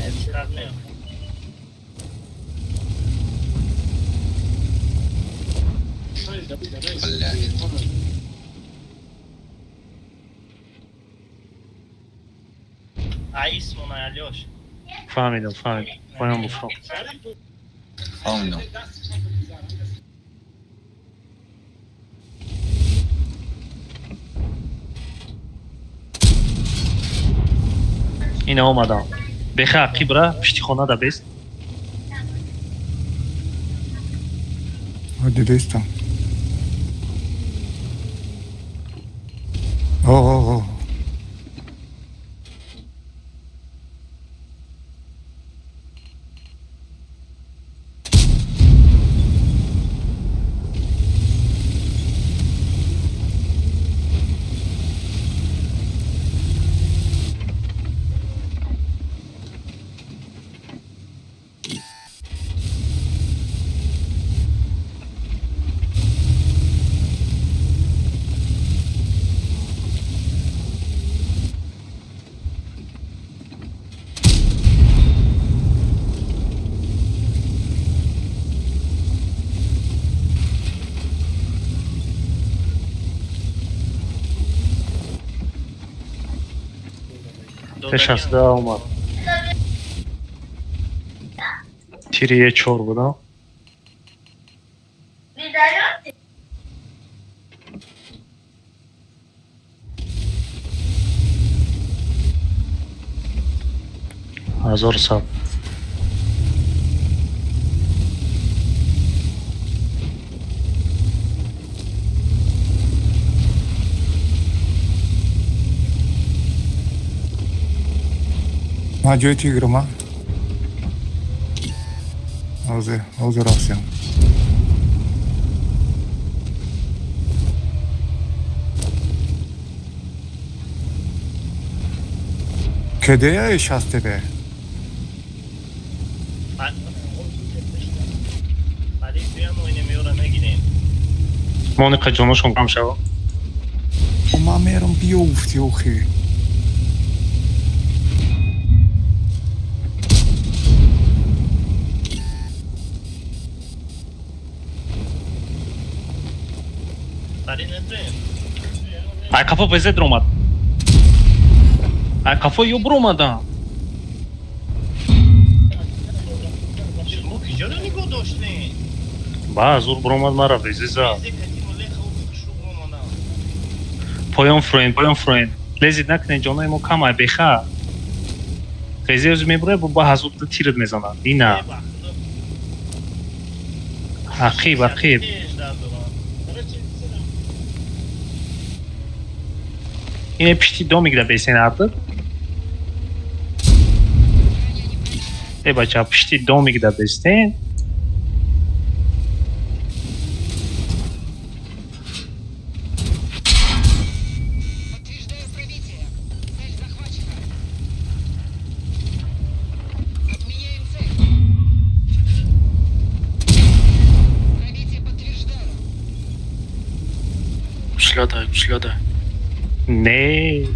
Рискат не. Блядь. Аисмона, Алёш. Фаҳмидам, фаҳмидам. Поён буфром. Фаҳмидам. Ина омадам. Беха ақибра пишти хона да бест. Дидистам. О, о, о. Т62 омад. Тири Е4 будам. 1100. Ма ҷои тиграма. Ҳозир, ҳозир рафтем. Кедея шастебе. Фарид, биям, оине меёра мегирем. Моника ҷоношон кам шава. Ма мерам биёфти охи. Фарид, метроем. Ай қафо ВЗ омад. Ай қафо ё буромадам. Шумо киҷоро нигоҳ доштем? Ба зур буромад мара ВЗ зад. Зе кати мулеха хушрӯ омадам. Поён фуроен, поён фуроен. Лезид накунед, ҷонои мо кам ай беха. ВЗ ӯзи мебуре бо ба ҳазур тират мезанад. Ина. Э, ба худо. Ақиб, ақиб. Ежда дорам. Ине пишти домик да бесен артур. Э бача, пишти домик да бестен. Гуслада, гуслада. Не.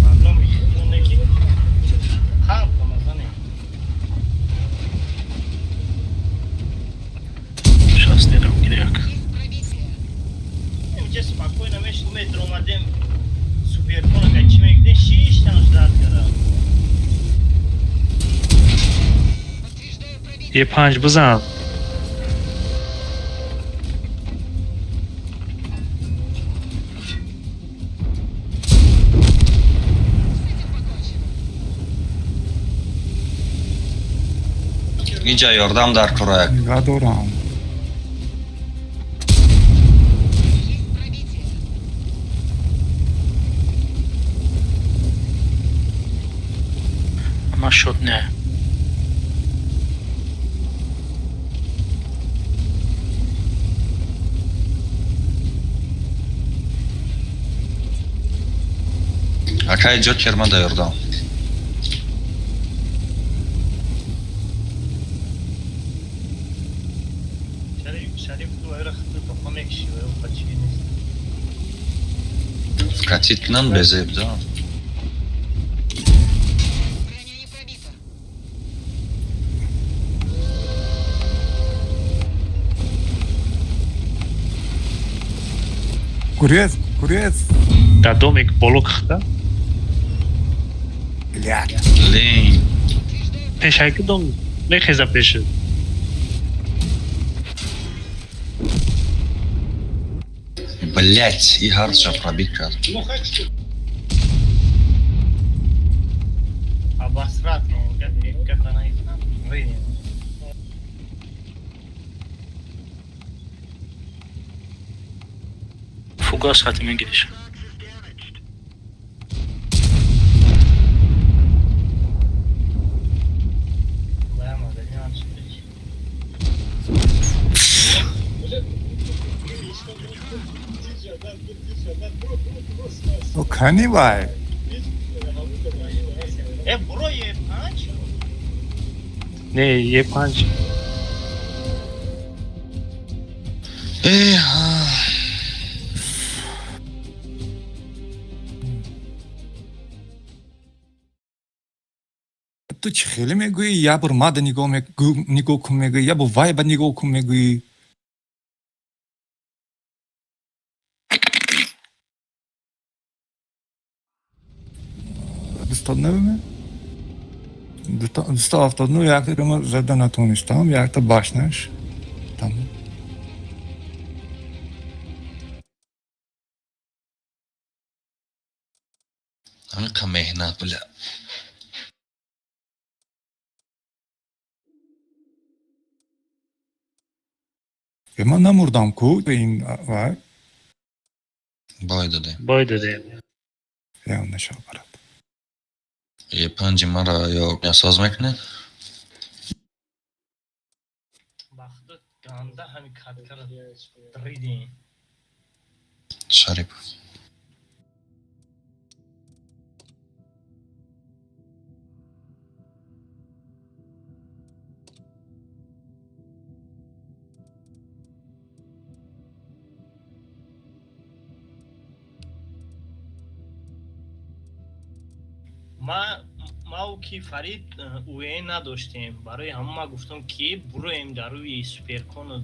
Мардум хеле ки ҳар Рамазоне. Шаст дерам гиряк. Инҷа спокойно мешид метр омадем суперкона ка чӣ мегӯдем шиштан ждать кардам. Е панҷ бизан. Инҷа ёрдам дар кора. Нигоҳ дорам. Ама шот не. Акай Ҷокер ман да ёрдам. Шариф, Шариф ту вайра хату тоқа мекши вайра қачи нест. Катит кунан безеб да. Гурез, гурез. Дар домик боло кихта. Блядь. Лин. Пешайки дом мехеза пеши. Блять, и ҳарча пробит кард. Абасрат гапа наистам. Ринем. Фугас хати мегириш. Вая магазин ам шудич. О, кани вай. Э буро е панҷ. Не, е панҷ. Э, ҳа. Ту чӣ хеле мегӯӣ? Як бор мада нигоҳ нигоҳ кун мегӯӣ, як бор вай ба нигоҳ кун мегӯӣ. Дустод набиме? 279 якта ма зада натонистам, якта башнаш. Там. Ҳамин қа меҳнат бля. Э, ман намурдам ку ин вай. Бой додем. Бой додем. Я нашав брат. Е панҷи мара ё соз мекунед? Ба худо ганда ҳами каткара ридем. Шарипов. Мау ки Фарид УЕ надоштем. Барои ҳама ма гуфтам ки буроем дар рӯи суперкону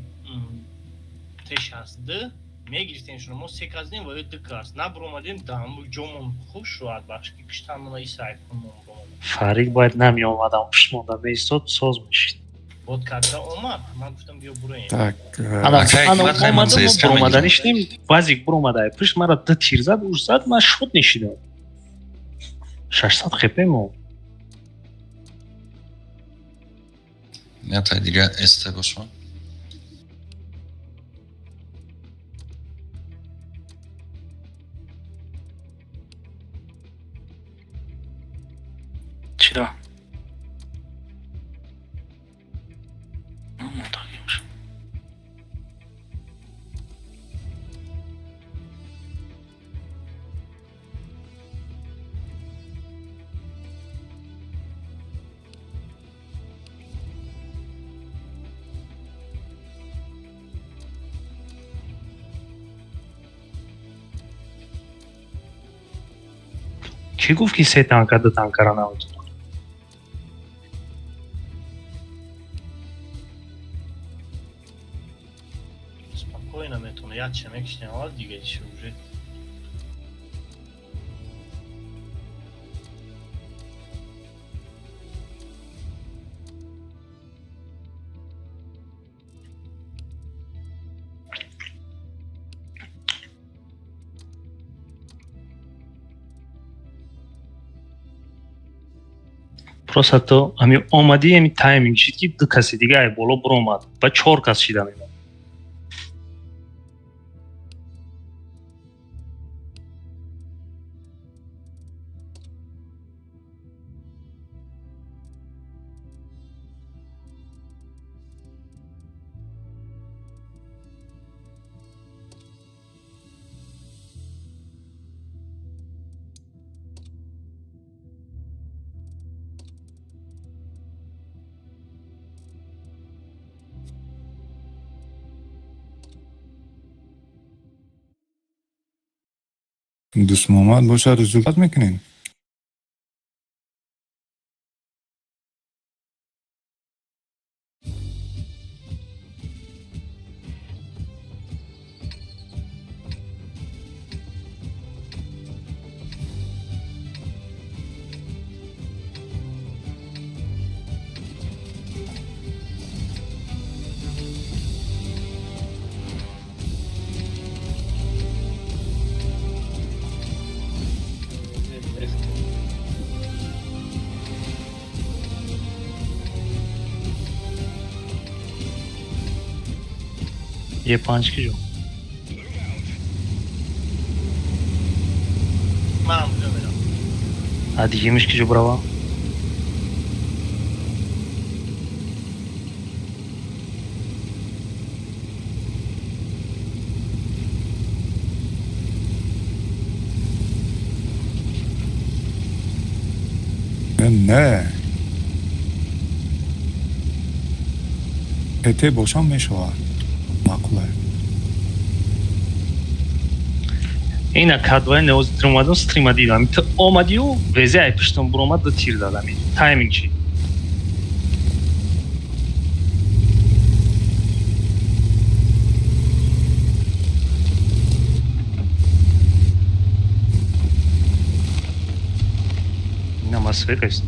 Т62 мегирифтем шуно. Мо се кас дем ва ё ду кас. Набуромадем да ҳамун ҷомон хуб шуад бахш ки киштанмона и сайкунмон буромадем. Фарид бояд намеомадам, пушт монда меистод, соз мешид. Бод когда омад, ман гуфтам биё буроем. Так, Ана Акай, ана ҳикмат хаймон омадам, мо ЦСКА буромада мегирем. нишидем, вазик буромада пушт мара ду тир зад, уш зад, ман шуд нишидам. 600 хп мо. Ята дига СТ бошон. Чира? Намондагимш. Кӣ гуфт, ки се танка ду танкара наметонад? Спокойно метавона, як ча мекишни аввал, дига чӣ уже. Просто ту ҳами омадӣ, ҳами тайминг шид, ки ду каси дига ай боло биромад ба чор кас шида мемонад. Дӯстмуҳаммад бошад, результат мекунем. Е панҷ ки ҷо? Манам куҷо мерам? А дигимиш ки ҷо брава? Не. ТТ бошам мешавад. Маъқуле. Ина кадвай неози тир омадам, стрима дидам. Ту омадию везе ай пуштам буромад, ду тир дадам. Тайминг чи? Ина ма свет аст.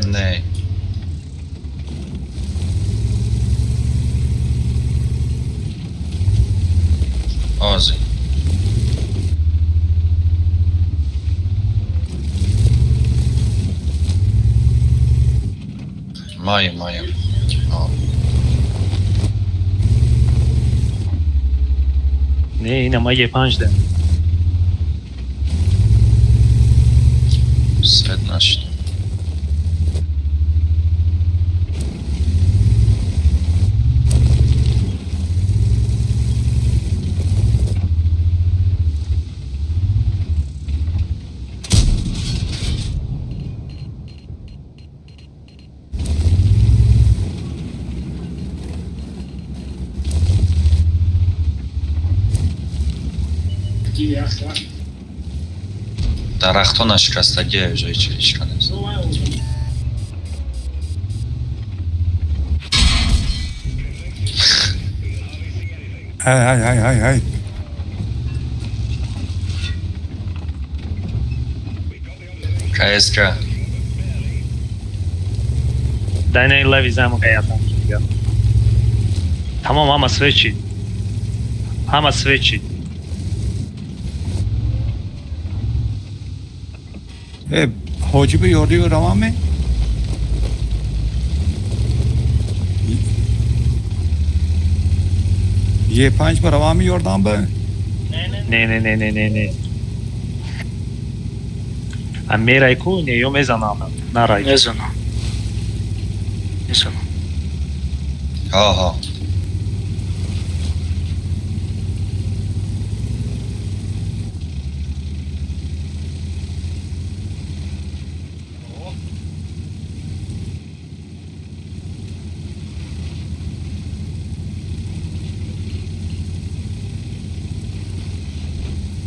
Не. Ози. Маем, маем. О, Не, ина ма е панҷ да. Свет нашид. Дарахтҳо нашикастагия, ҷои чи ҳичка нест. Ҳай ҳай ҳай ҳай ҳай. КСК. Дай на леви заемо кай я танки дига. Тамом, ҳама свет шид. Ҳама свет шид. Э, ҳоҷиби ёрдиё равам ме? Е панҷ ба равами ёрдам ба? Не, не. Не, не, не, не, не, не. А мерай ку не ё мезанам, нарай. Мезанам. Мезанам. Ҳо, ҳо.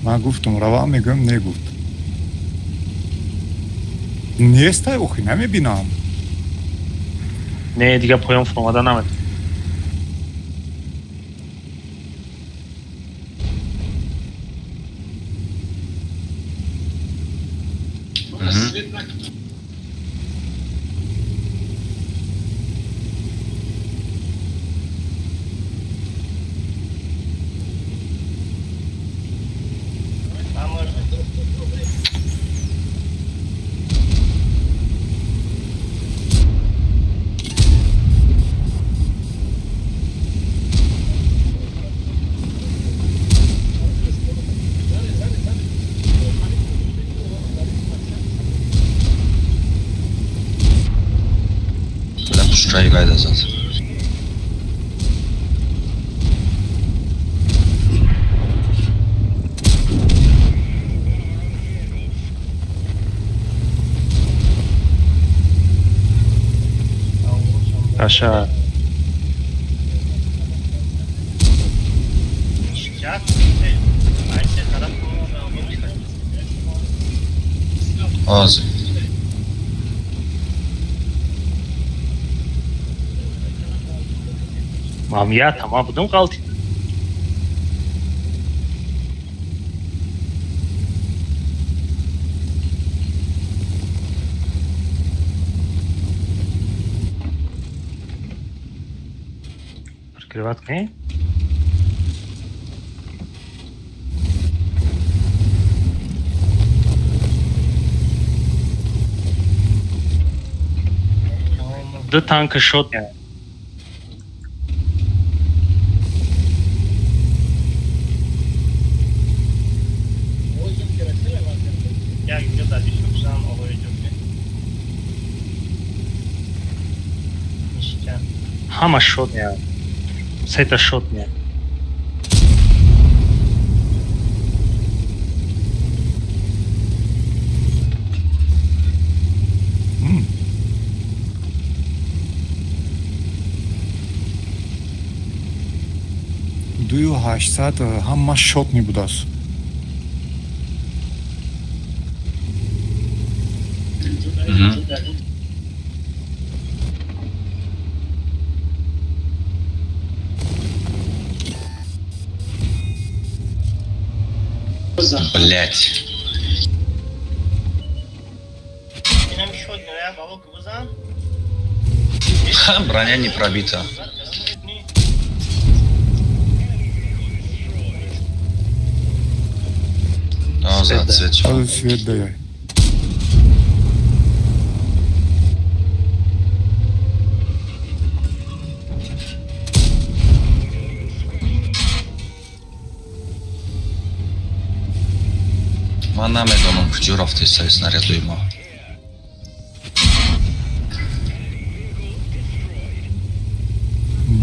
Ман гуфтум, равам, мегӯям, не, гуфт. Нестай, охи, намебинам. Не, дига поён фуромада наметавонам. Бля, пушкаи гайда зад. Аша. Ҳозир. Мам я тамам будум ғалти. Прикрывать кунӣ? Ду танка шот. Як ҷо дар бишукшам, оғои ҷоке. Ништяк. Ҳама шот меяд. Сета шот меяд. 2800 ҳама шот мебудааст. Блять. Инам шот меояд, бабо, ки бизан. Броня не пробита. Зад свет шуд. Ҳозир свет даяй. Ман намедонам, куҷо рафтеста снарядои мо.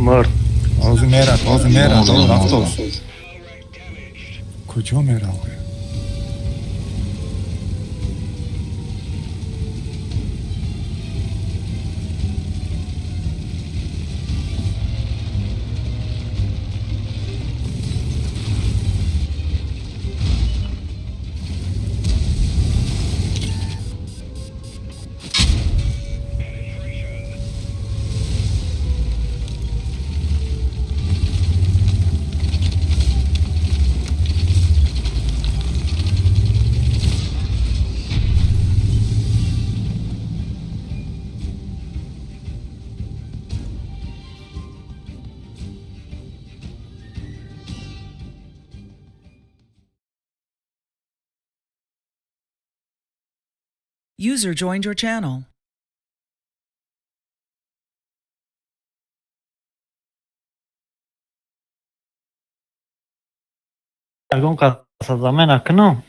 Мурд. Ҳозир мерад, ҳозир мерад. Мурдам, Рафто. мурдам. Куҷо меравад? User joined your channel. Ягон каса замена кунам?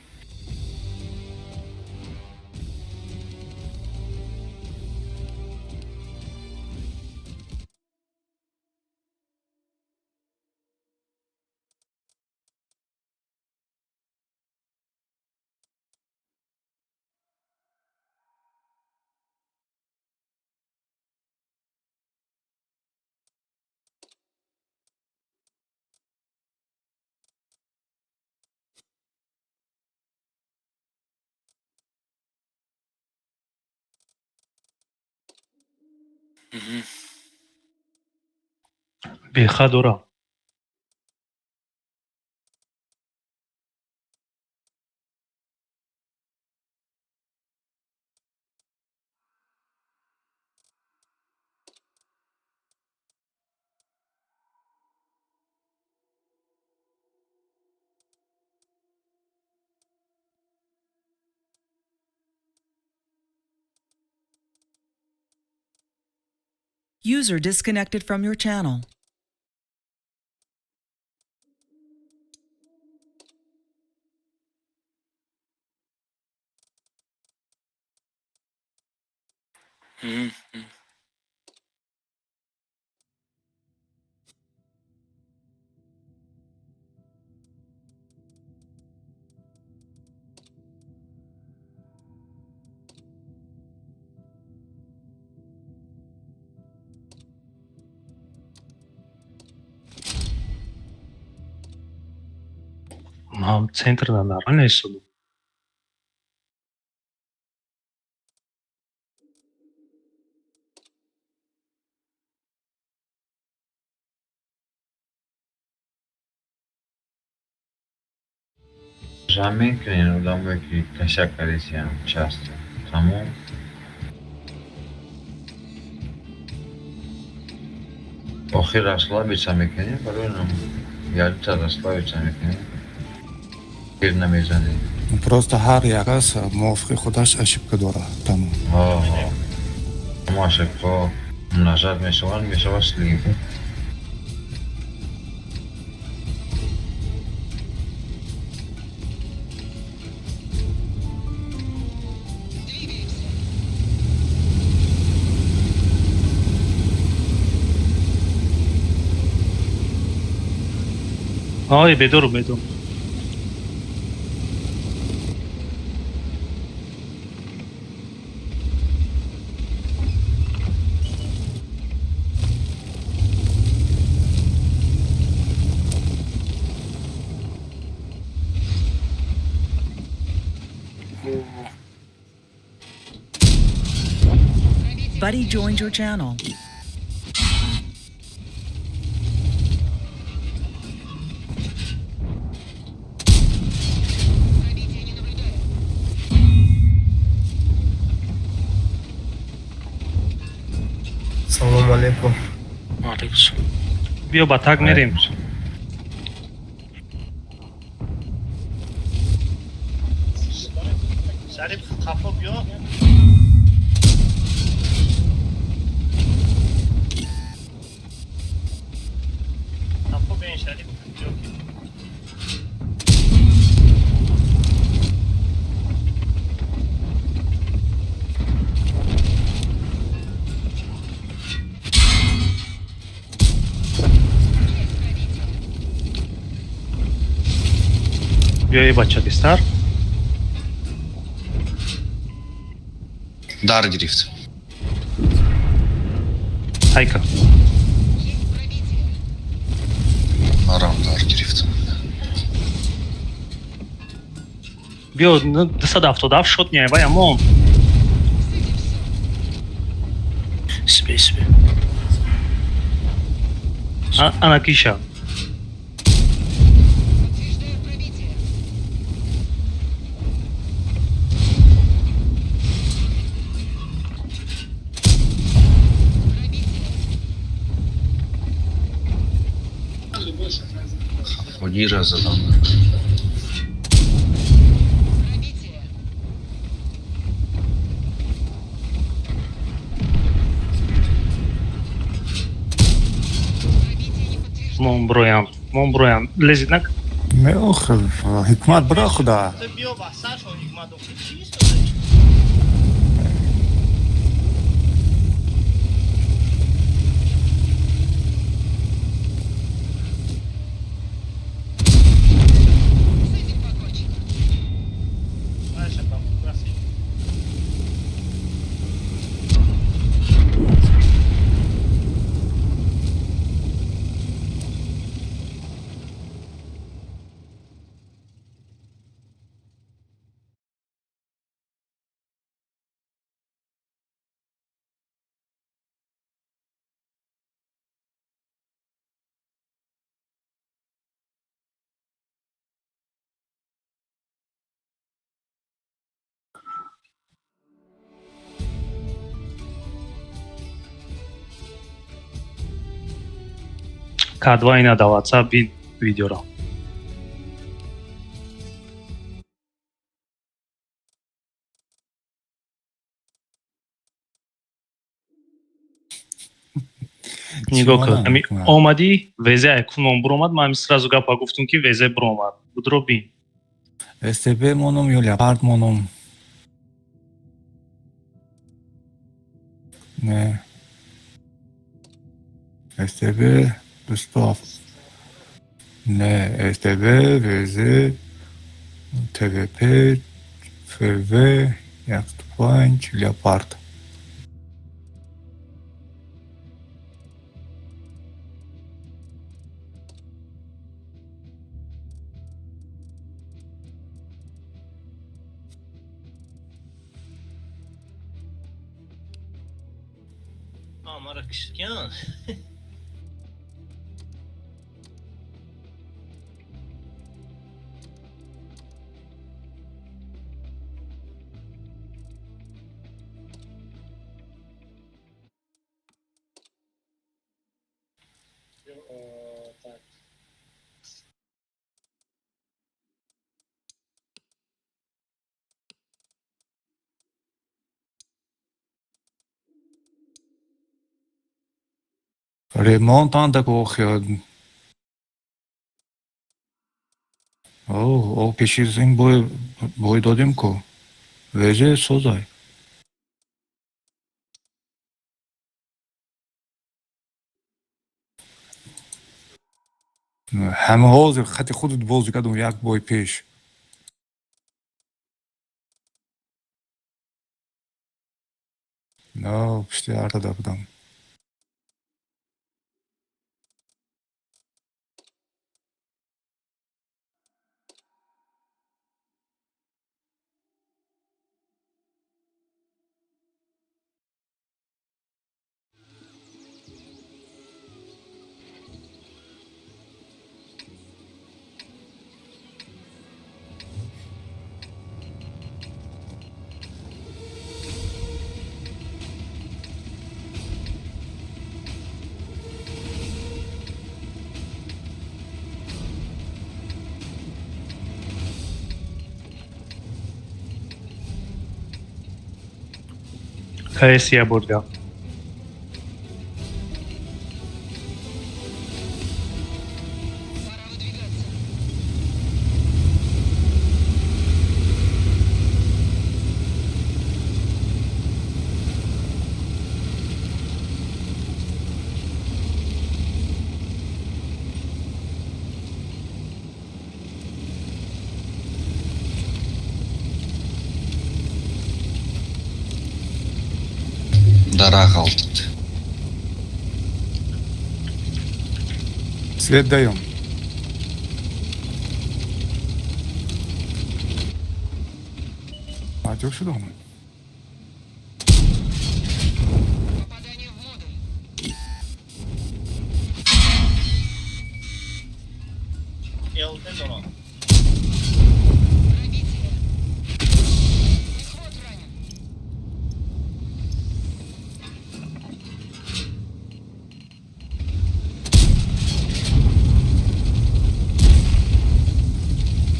Беха дорам. User disconnected from your channel. Мам центр на нормально суду. Ҷамъ мекунен одамое ки кашак кардесиям часто. Тамом. Охир расслабиться мекунем, барои нам ялита расслабиться мекунем. Гир намезанем. Просто ҳар якас мувофиқи худаш ошибка дорад, тамом. Ҳо. Ҳама ошибкаҳо умножать мешаванд, мешавад слив. Ой, бедору, бедору. Buddy joined your channel. Салому алейкум. Алейкум салом. Биё ба так мерем. Шариф, хафо биё. Хафо биёин, Шариф, биё ки. Биё, эй бача, тезтар. Дар гирифт. Айка. Марам дар гирифт. Биё, 277 шот не, вай амон. Себе, себе. Ана киша. Ходира задан. Мон броям, мон броям. Лезет нак? Не, ох, ҳикмат бира худа. Ту биё ба саршон, Ҳикмат, охи чӣ истодаӣ? Маша, ба расид. К2 ина да WhatsApp бин видеоро. Нигоҳ кун, ами омадӣ, ВЗ айкунмон буромад, ман ами сразу гапа гуфтум, ки ВЗ буромад. Будро бин. СТБ монум ё Леопард монум? Не. СТБ 207. Не, СТБ, ВЗ, ТВП, ФВ, 105, Леопард. Мара кишкян. Так. Ремонт анда охи. О, о, пеши ин бой додем ку. ВЗ созай. Ҳама ҳозир хати худат бозӣ кардум як бой пеш. На, пушти артада будам. КС я бурга. Дара ғалтид. Свет даем. Аҷоб шуд омад. ЛТ дорам.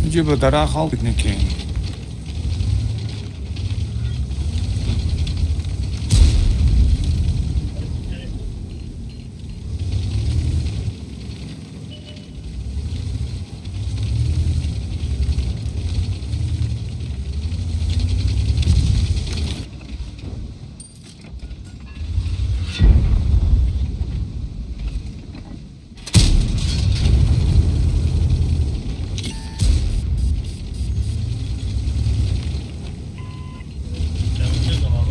Инҷо ба дарахт ғалтид некин. ЛТ дорам.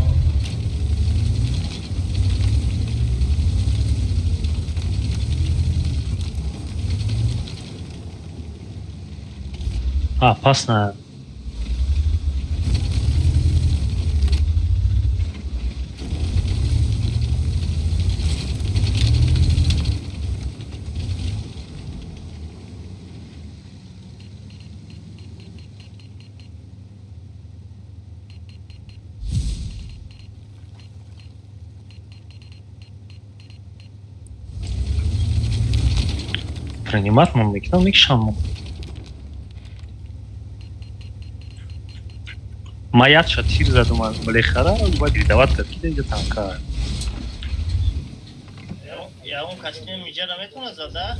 Опасно. Принимать мон мекунам, мекишам мон. Ма якша тир задум аз млехара, баъд передавать кард ки инҷа танка. Ягон каси миҷара метавонад зада?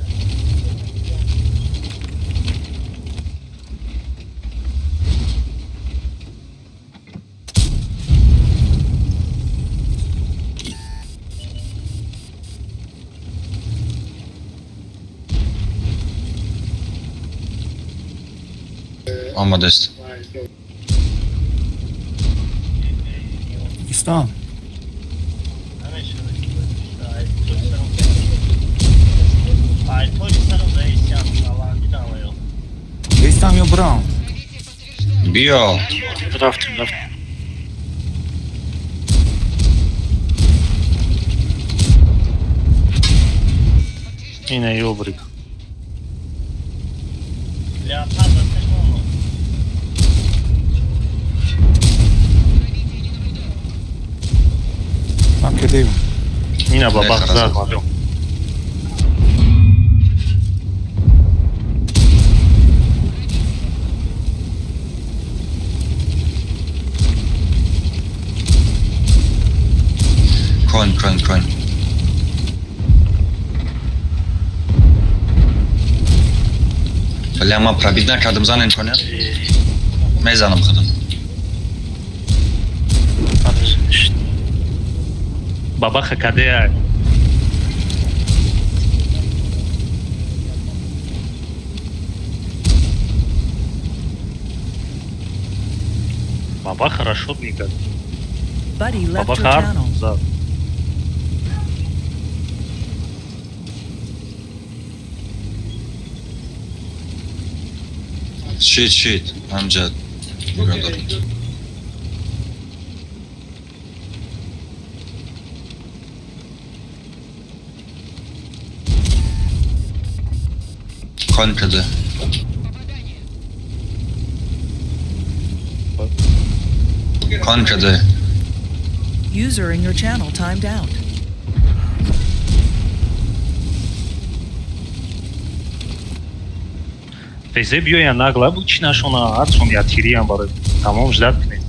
Омадааст. Истам. Истам ё брам? Биё. Рафтем, рафтем. Ина ёбрик. Ман кардем. Ина бабах зад мадом. Кон, кон, кон. Бля, ман пробить накардам, занен коня. Мезанам худам. Бабаха кадея. Баба хорошо мекард. Buddy left your Бабаха channel. зад. Шит, шит. Амҷад. Нигоҳ дор. Кон каде. Кон каде. User in your channel timed out. Фезе биёян нагла бу чӣ нашона ҳарчон ятириям барои тамом ждать кунед.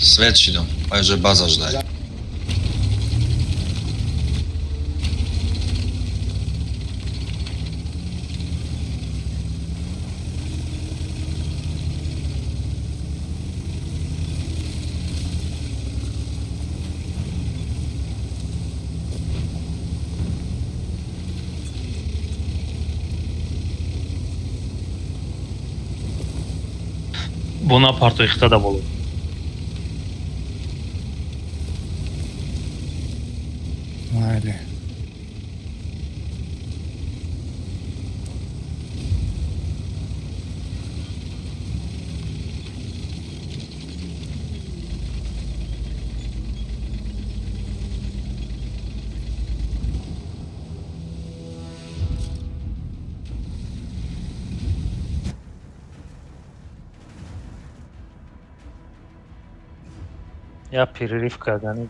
Свет шидам. Уже база ждай. Бона партоихта да боло. Майли. Я перерыв кардани.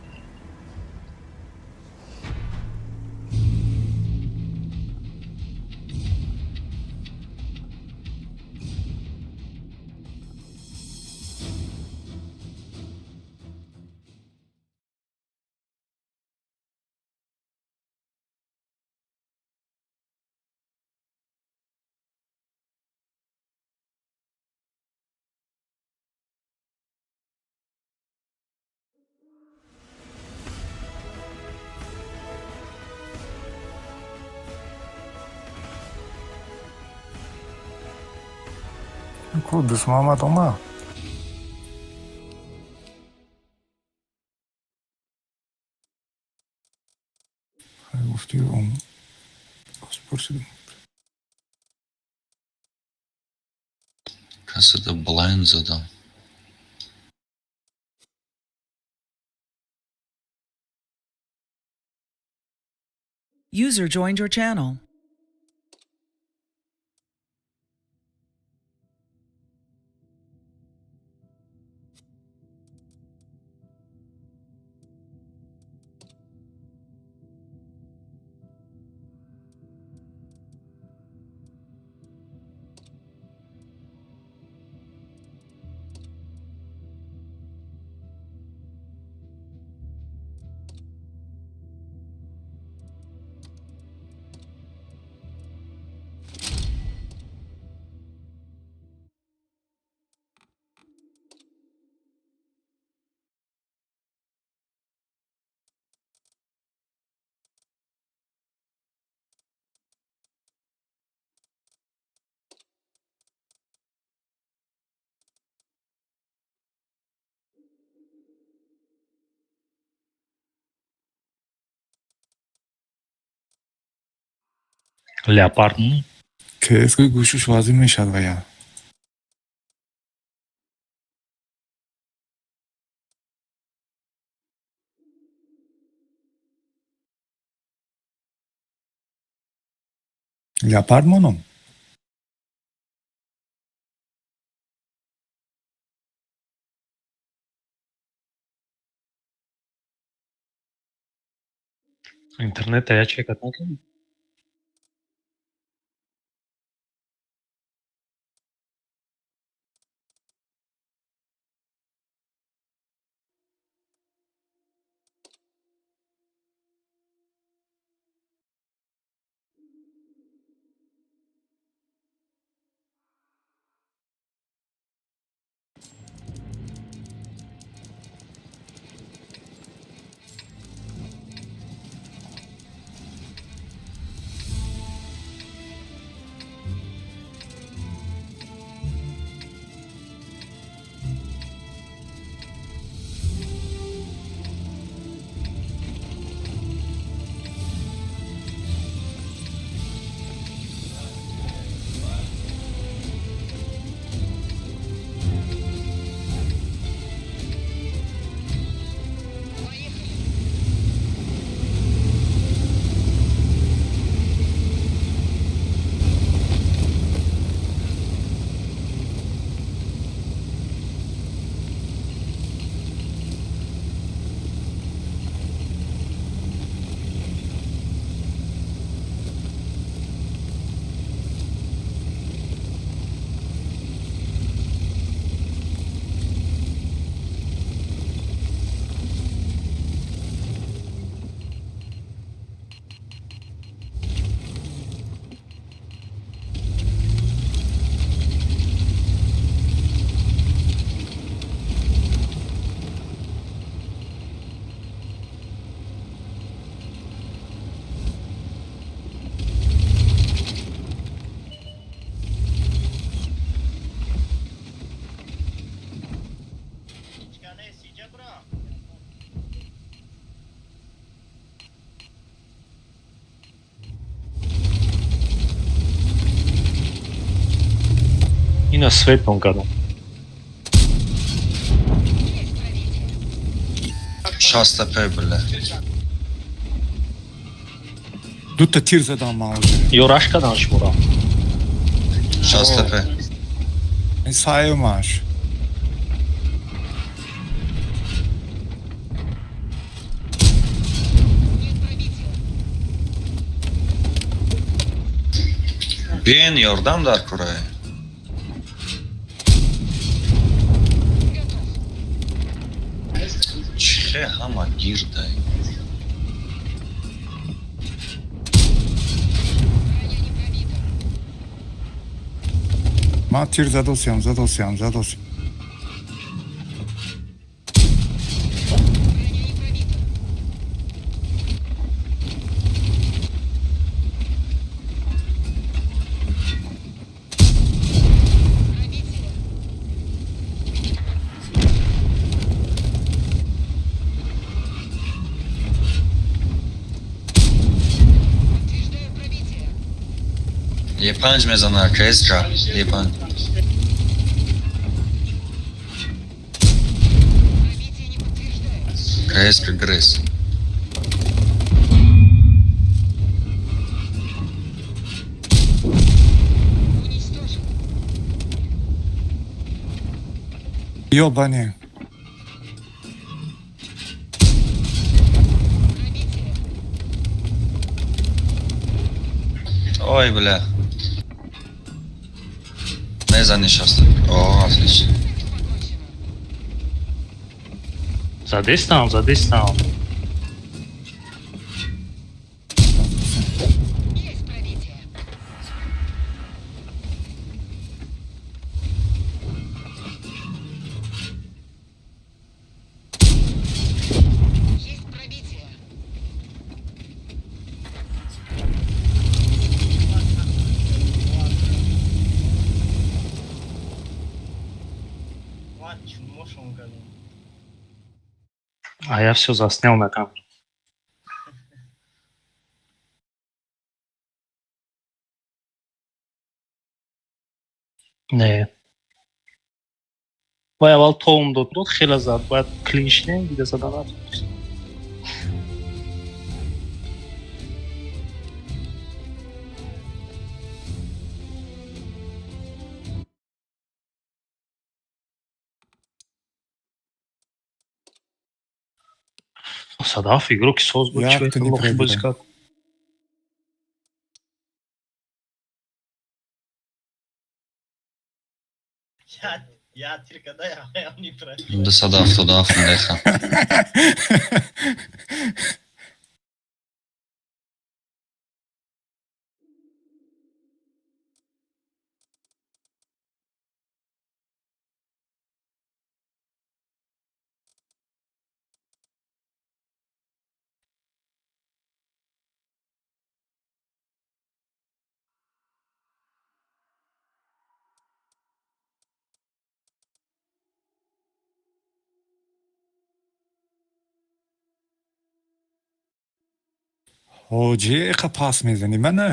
Ку Дусмамад омад. Гуфти пурсидам. Касада блайн задам. User joined your channel. Леопард. Кс гӯшуш вазин мешавад вая. Леопард монам. Интернета я чекат накардӣ? Ина светон кардам. 60 пе била. Дута тир задам ман уже. Ё раш кардам шуморо. 60 пе. Ин саёмаш. Биен, ёрдам дар курае. Чихе ҳама гирдай. Ман тир задосиям, задосиям, задосиям. Е5 мезана, КСК. Е5. КСК Гресс. Ёбани. Ой, бля. Мезани шаста. О, отлично. Задистам, задистам. Ва чумошон кардем. А я все заснял на камеру. Не. Вай аввал тоум дод, дод хеле зад, бояд клинч не дида зада натонест. Садаф игрок соз буд, Як чӣ ту не лохи бозӣ пробида. кард. Я тир када, я не пробил. 277 деха. Ҳоҷӣ, иқа пас мезанӣ мана.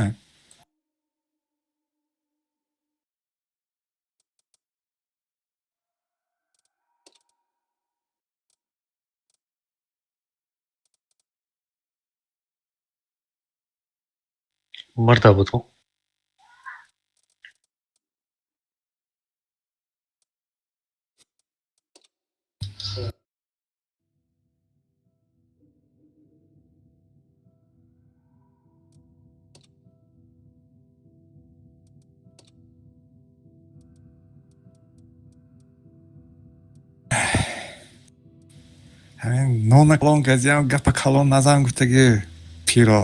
Мурда буд. Ҳамин нона калон газиям, гапа калон назан гуфтаги пиро.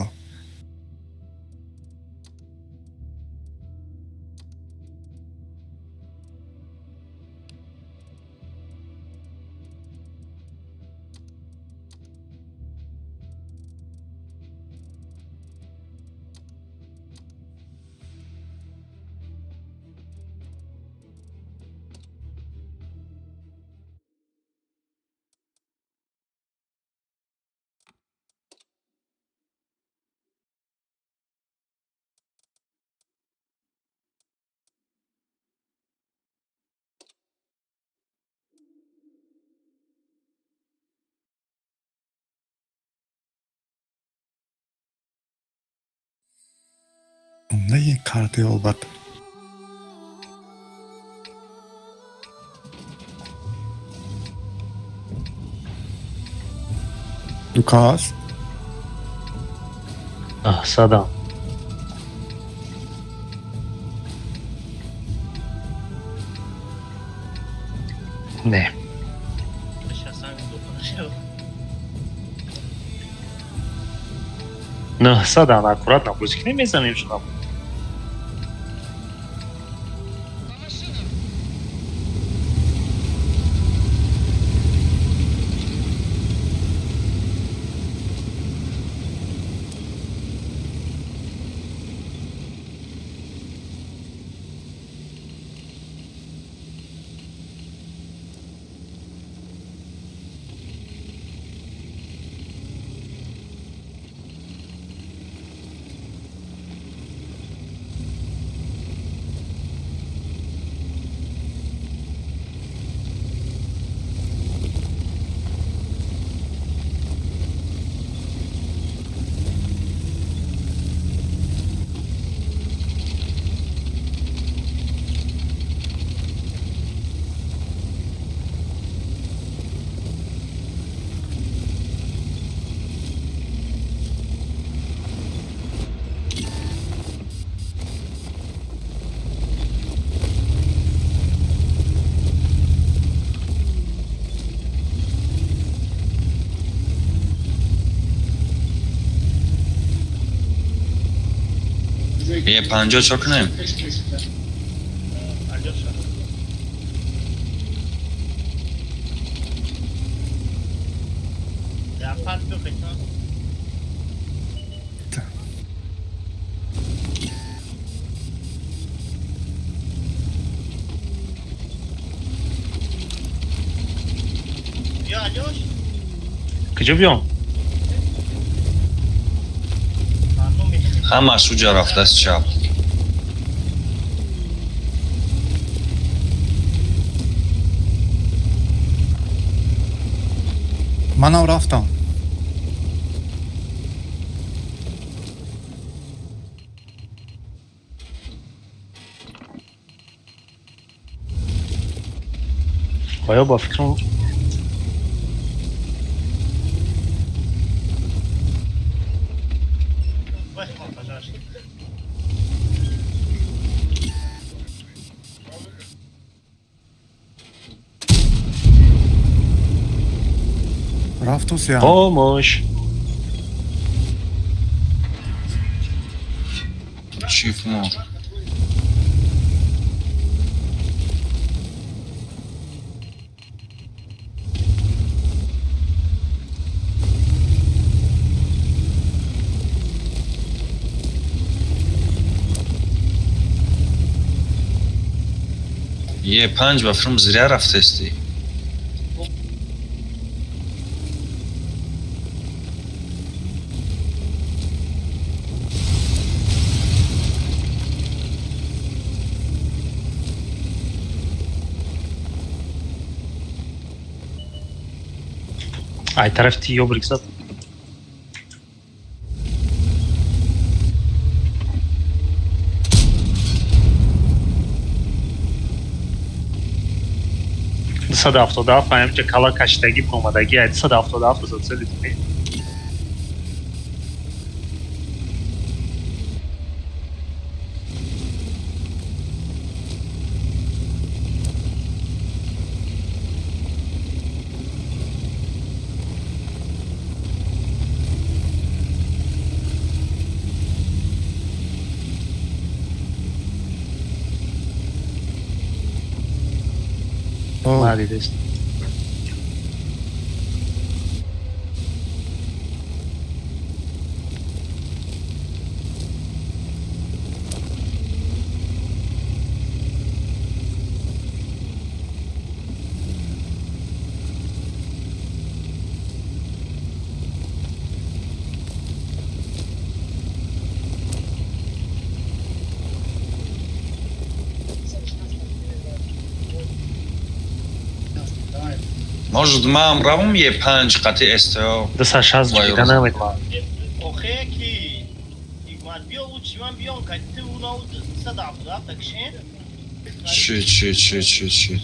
Не карти обад. Лукас. Садам. Не. 900-ан аккуратно бозӣ кунем, мезанем шуна. Е 50 чо кунем? Куҷо биём? Ҳамаш уҷа рафтааст чап. Манам рафтам. Оё ба фикрам. Рафтусиям. Помощь. Чӣ мо? Е панҷ ба фикрам зря рафтестӣ. Ай тарафи ти ёбрик зад. 277 ҳамҷа кала кашидагӣ омадагӣ, ай 277 зад цели. Надидест. Может, ман равам Е панҷ қати СТО? 260 ҷида намедонам. Охе ки ман биё, лучше ман биём, ка ти уна 177 кишен. Шит, шит, шит, шит, шит.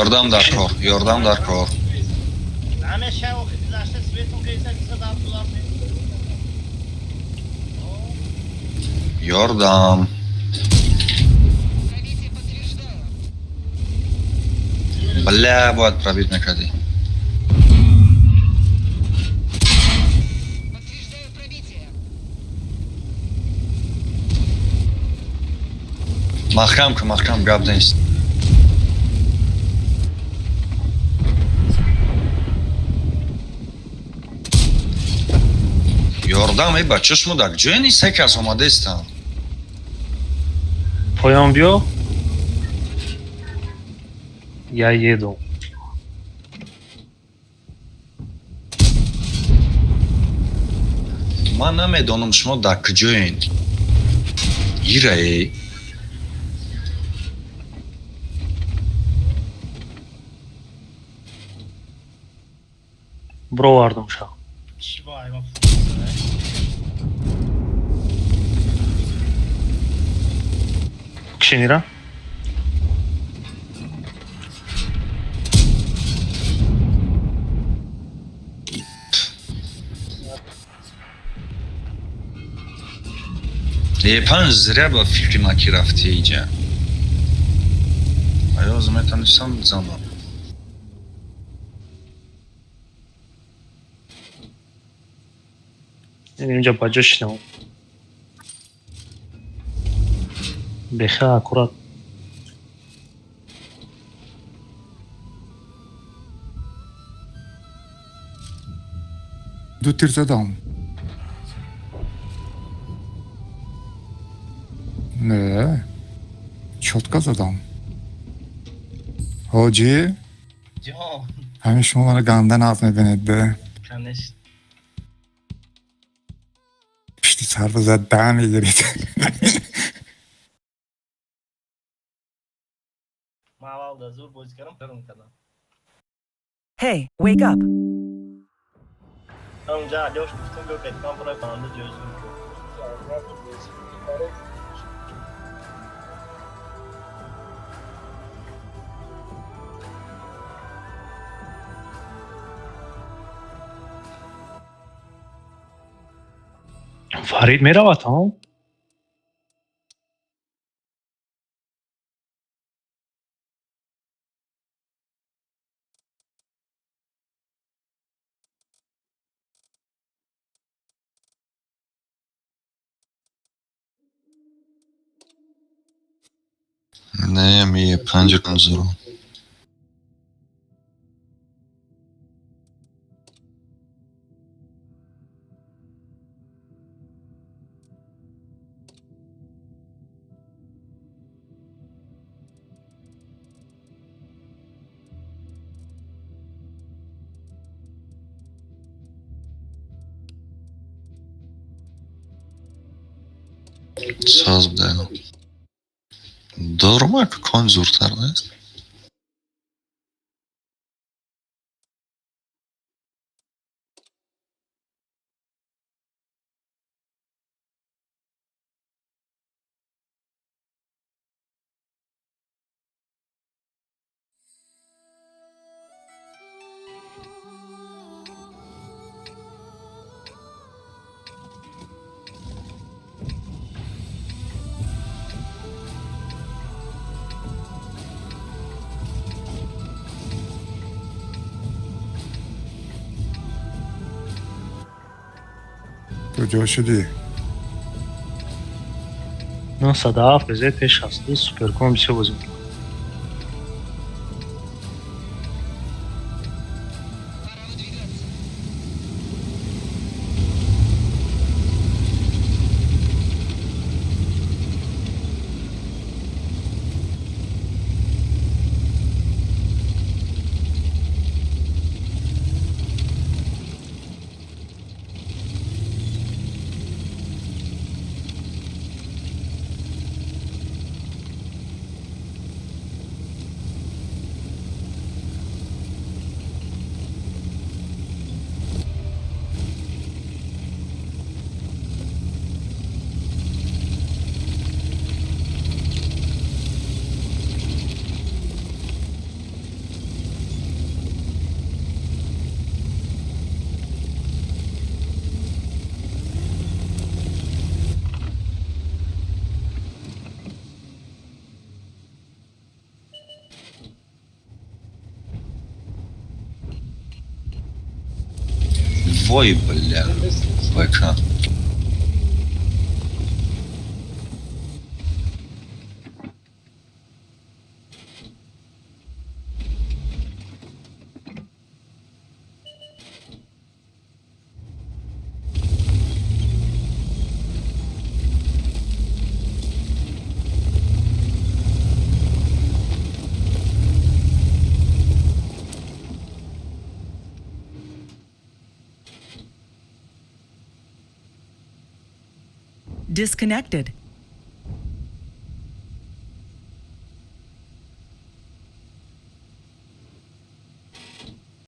Ёрдам дар кор, ёрдам дар кор. Намешава. Ёрдам. Бля, бояд пробить мекардӣ. Маҳкам кун, маҳкам, гап нест. Ёрдам, эй бача, шумо дар ҷое нест, се кас омадаистанд. Поён биё. Я еду. Ман намедонам, шумо дар куҷоен. Ираe. Бировардум ша. Чӣ ба айва? Кишенира? Е5 зря ба фикри ман ки рафти иҷа. Аёз метонистам бизанам. Инҷа ба ҷо шинам. Беха аккурат. Ду тир задам. Не. Чётко задам. Ҳоҷӣ, Ҷон, ҳамин шумо маро ганда нағз мебинед, бе. Конечно. Пишти сар зад да мегиред. Ман аввал дар зур бозӣ кардам, фирм кардам. Hey, wake up. Ҳамунҷа Алёш гуфтум, биё кайтман барои банда ҷои зур кун. Фарид меравад, ҳо? Не, ми Е5 зуру. Соз будаё. Дорум, ак конь зуртар нест? Куҷо шудӣ? 907 ПЗ Т62 Суперкон бисёр бозӣ мекунад. Вой, бля, ВК. Disconnected.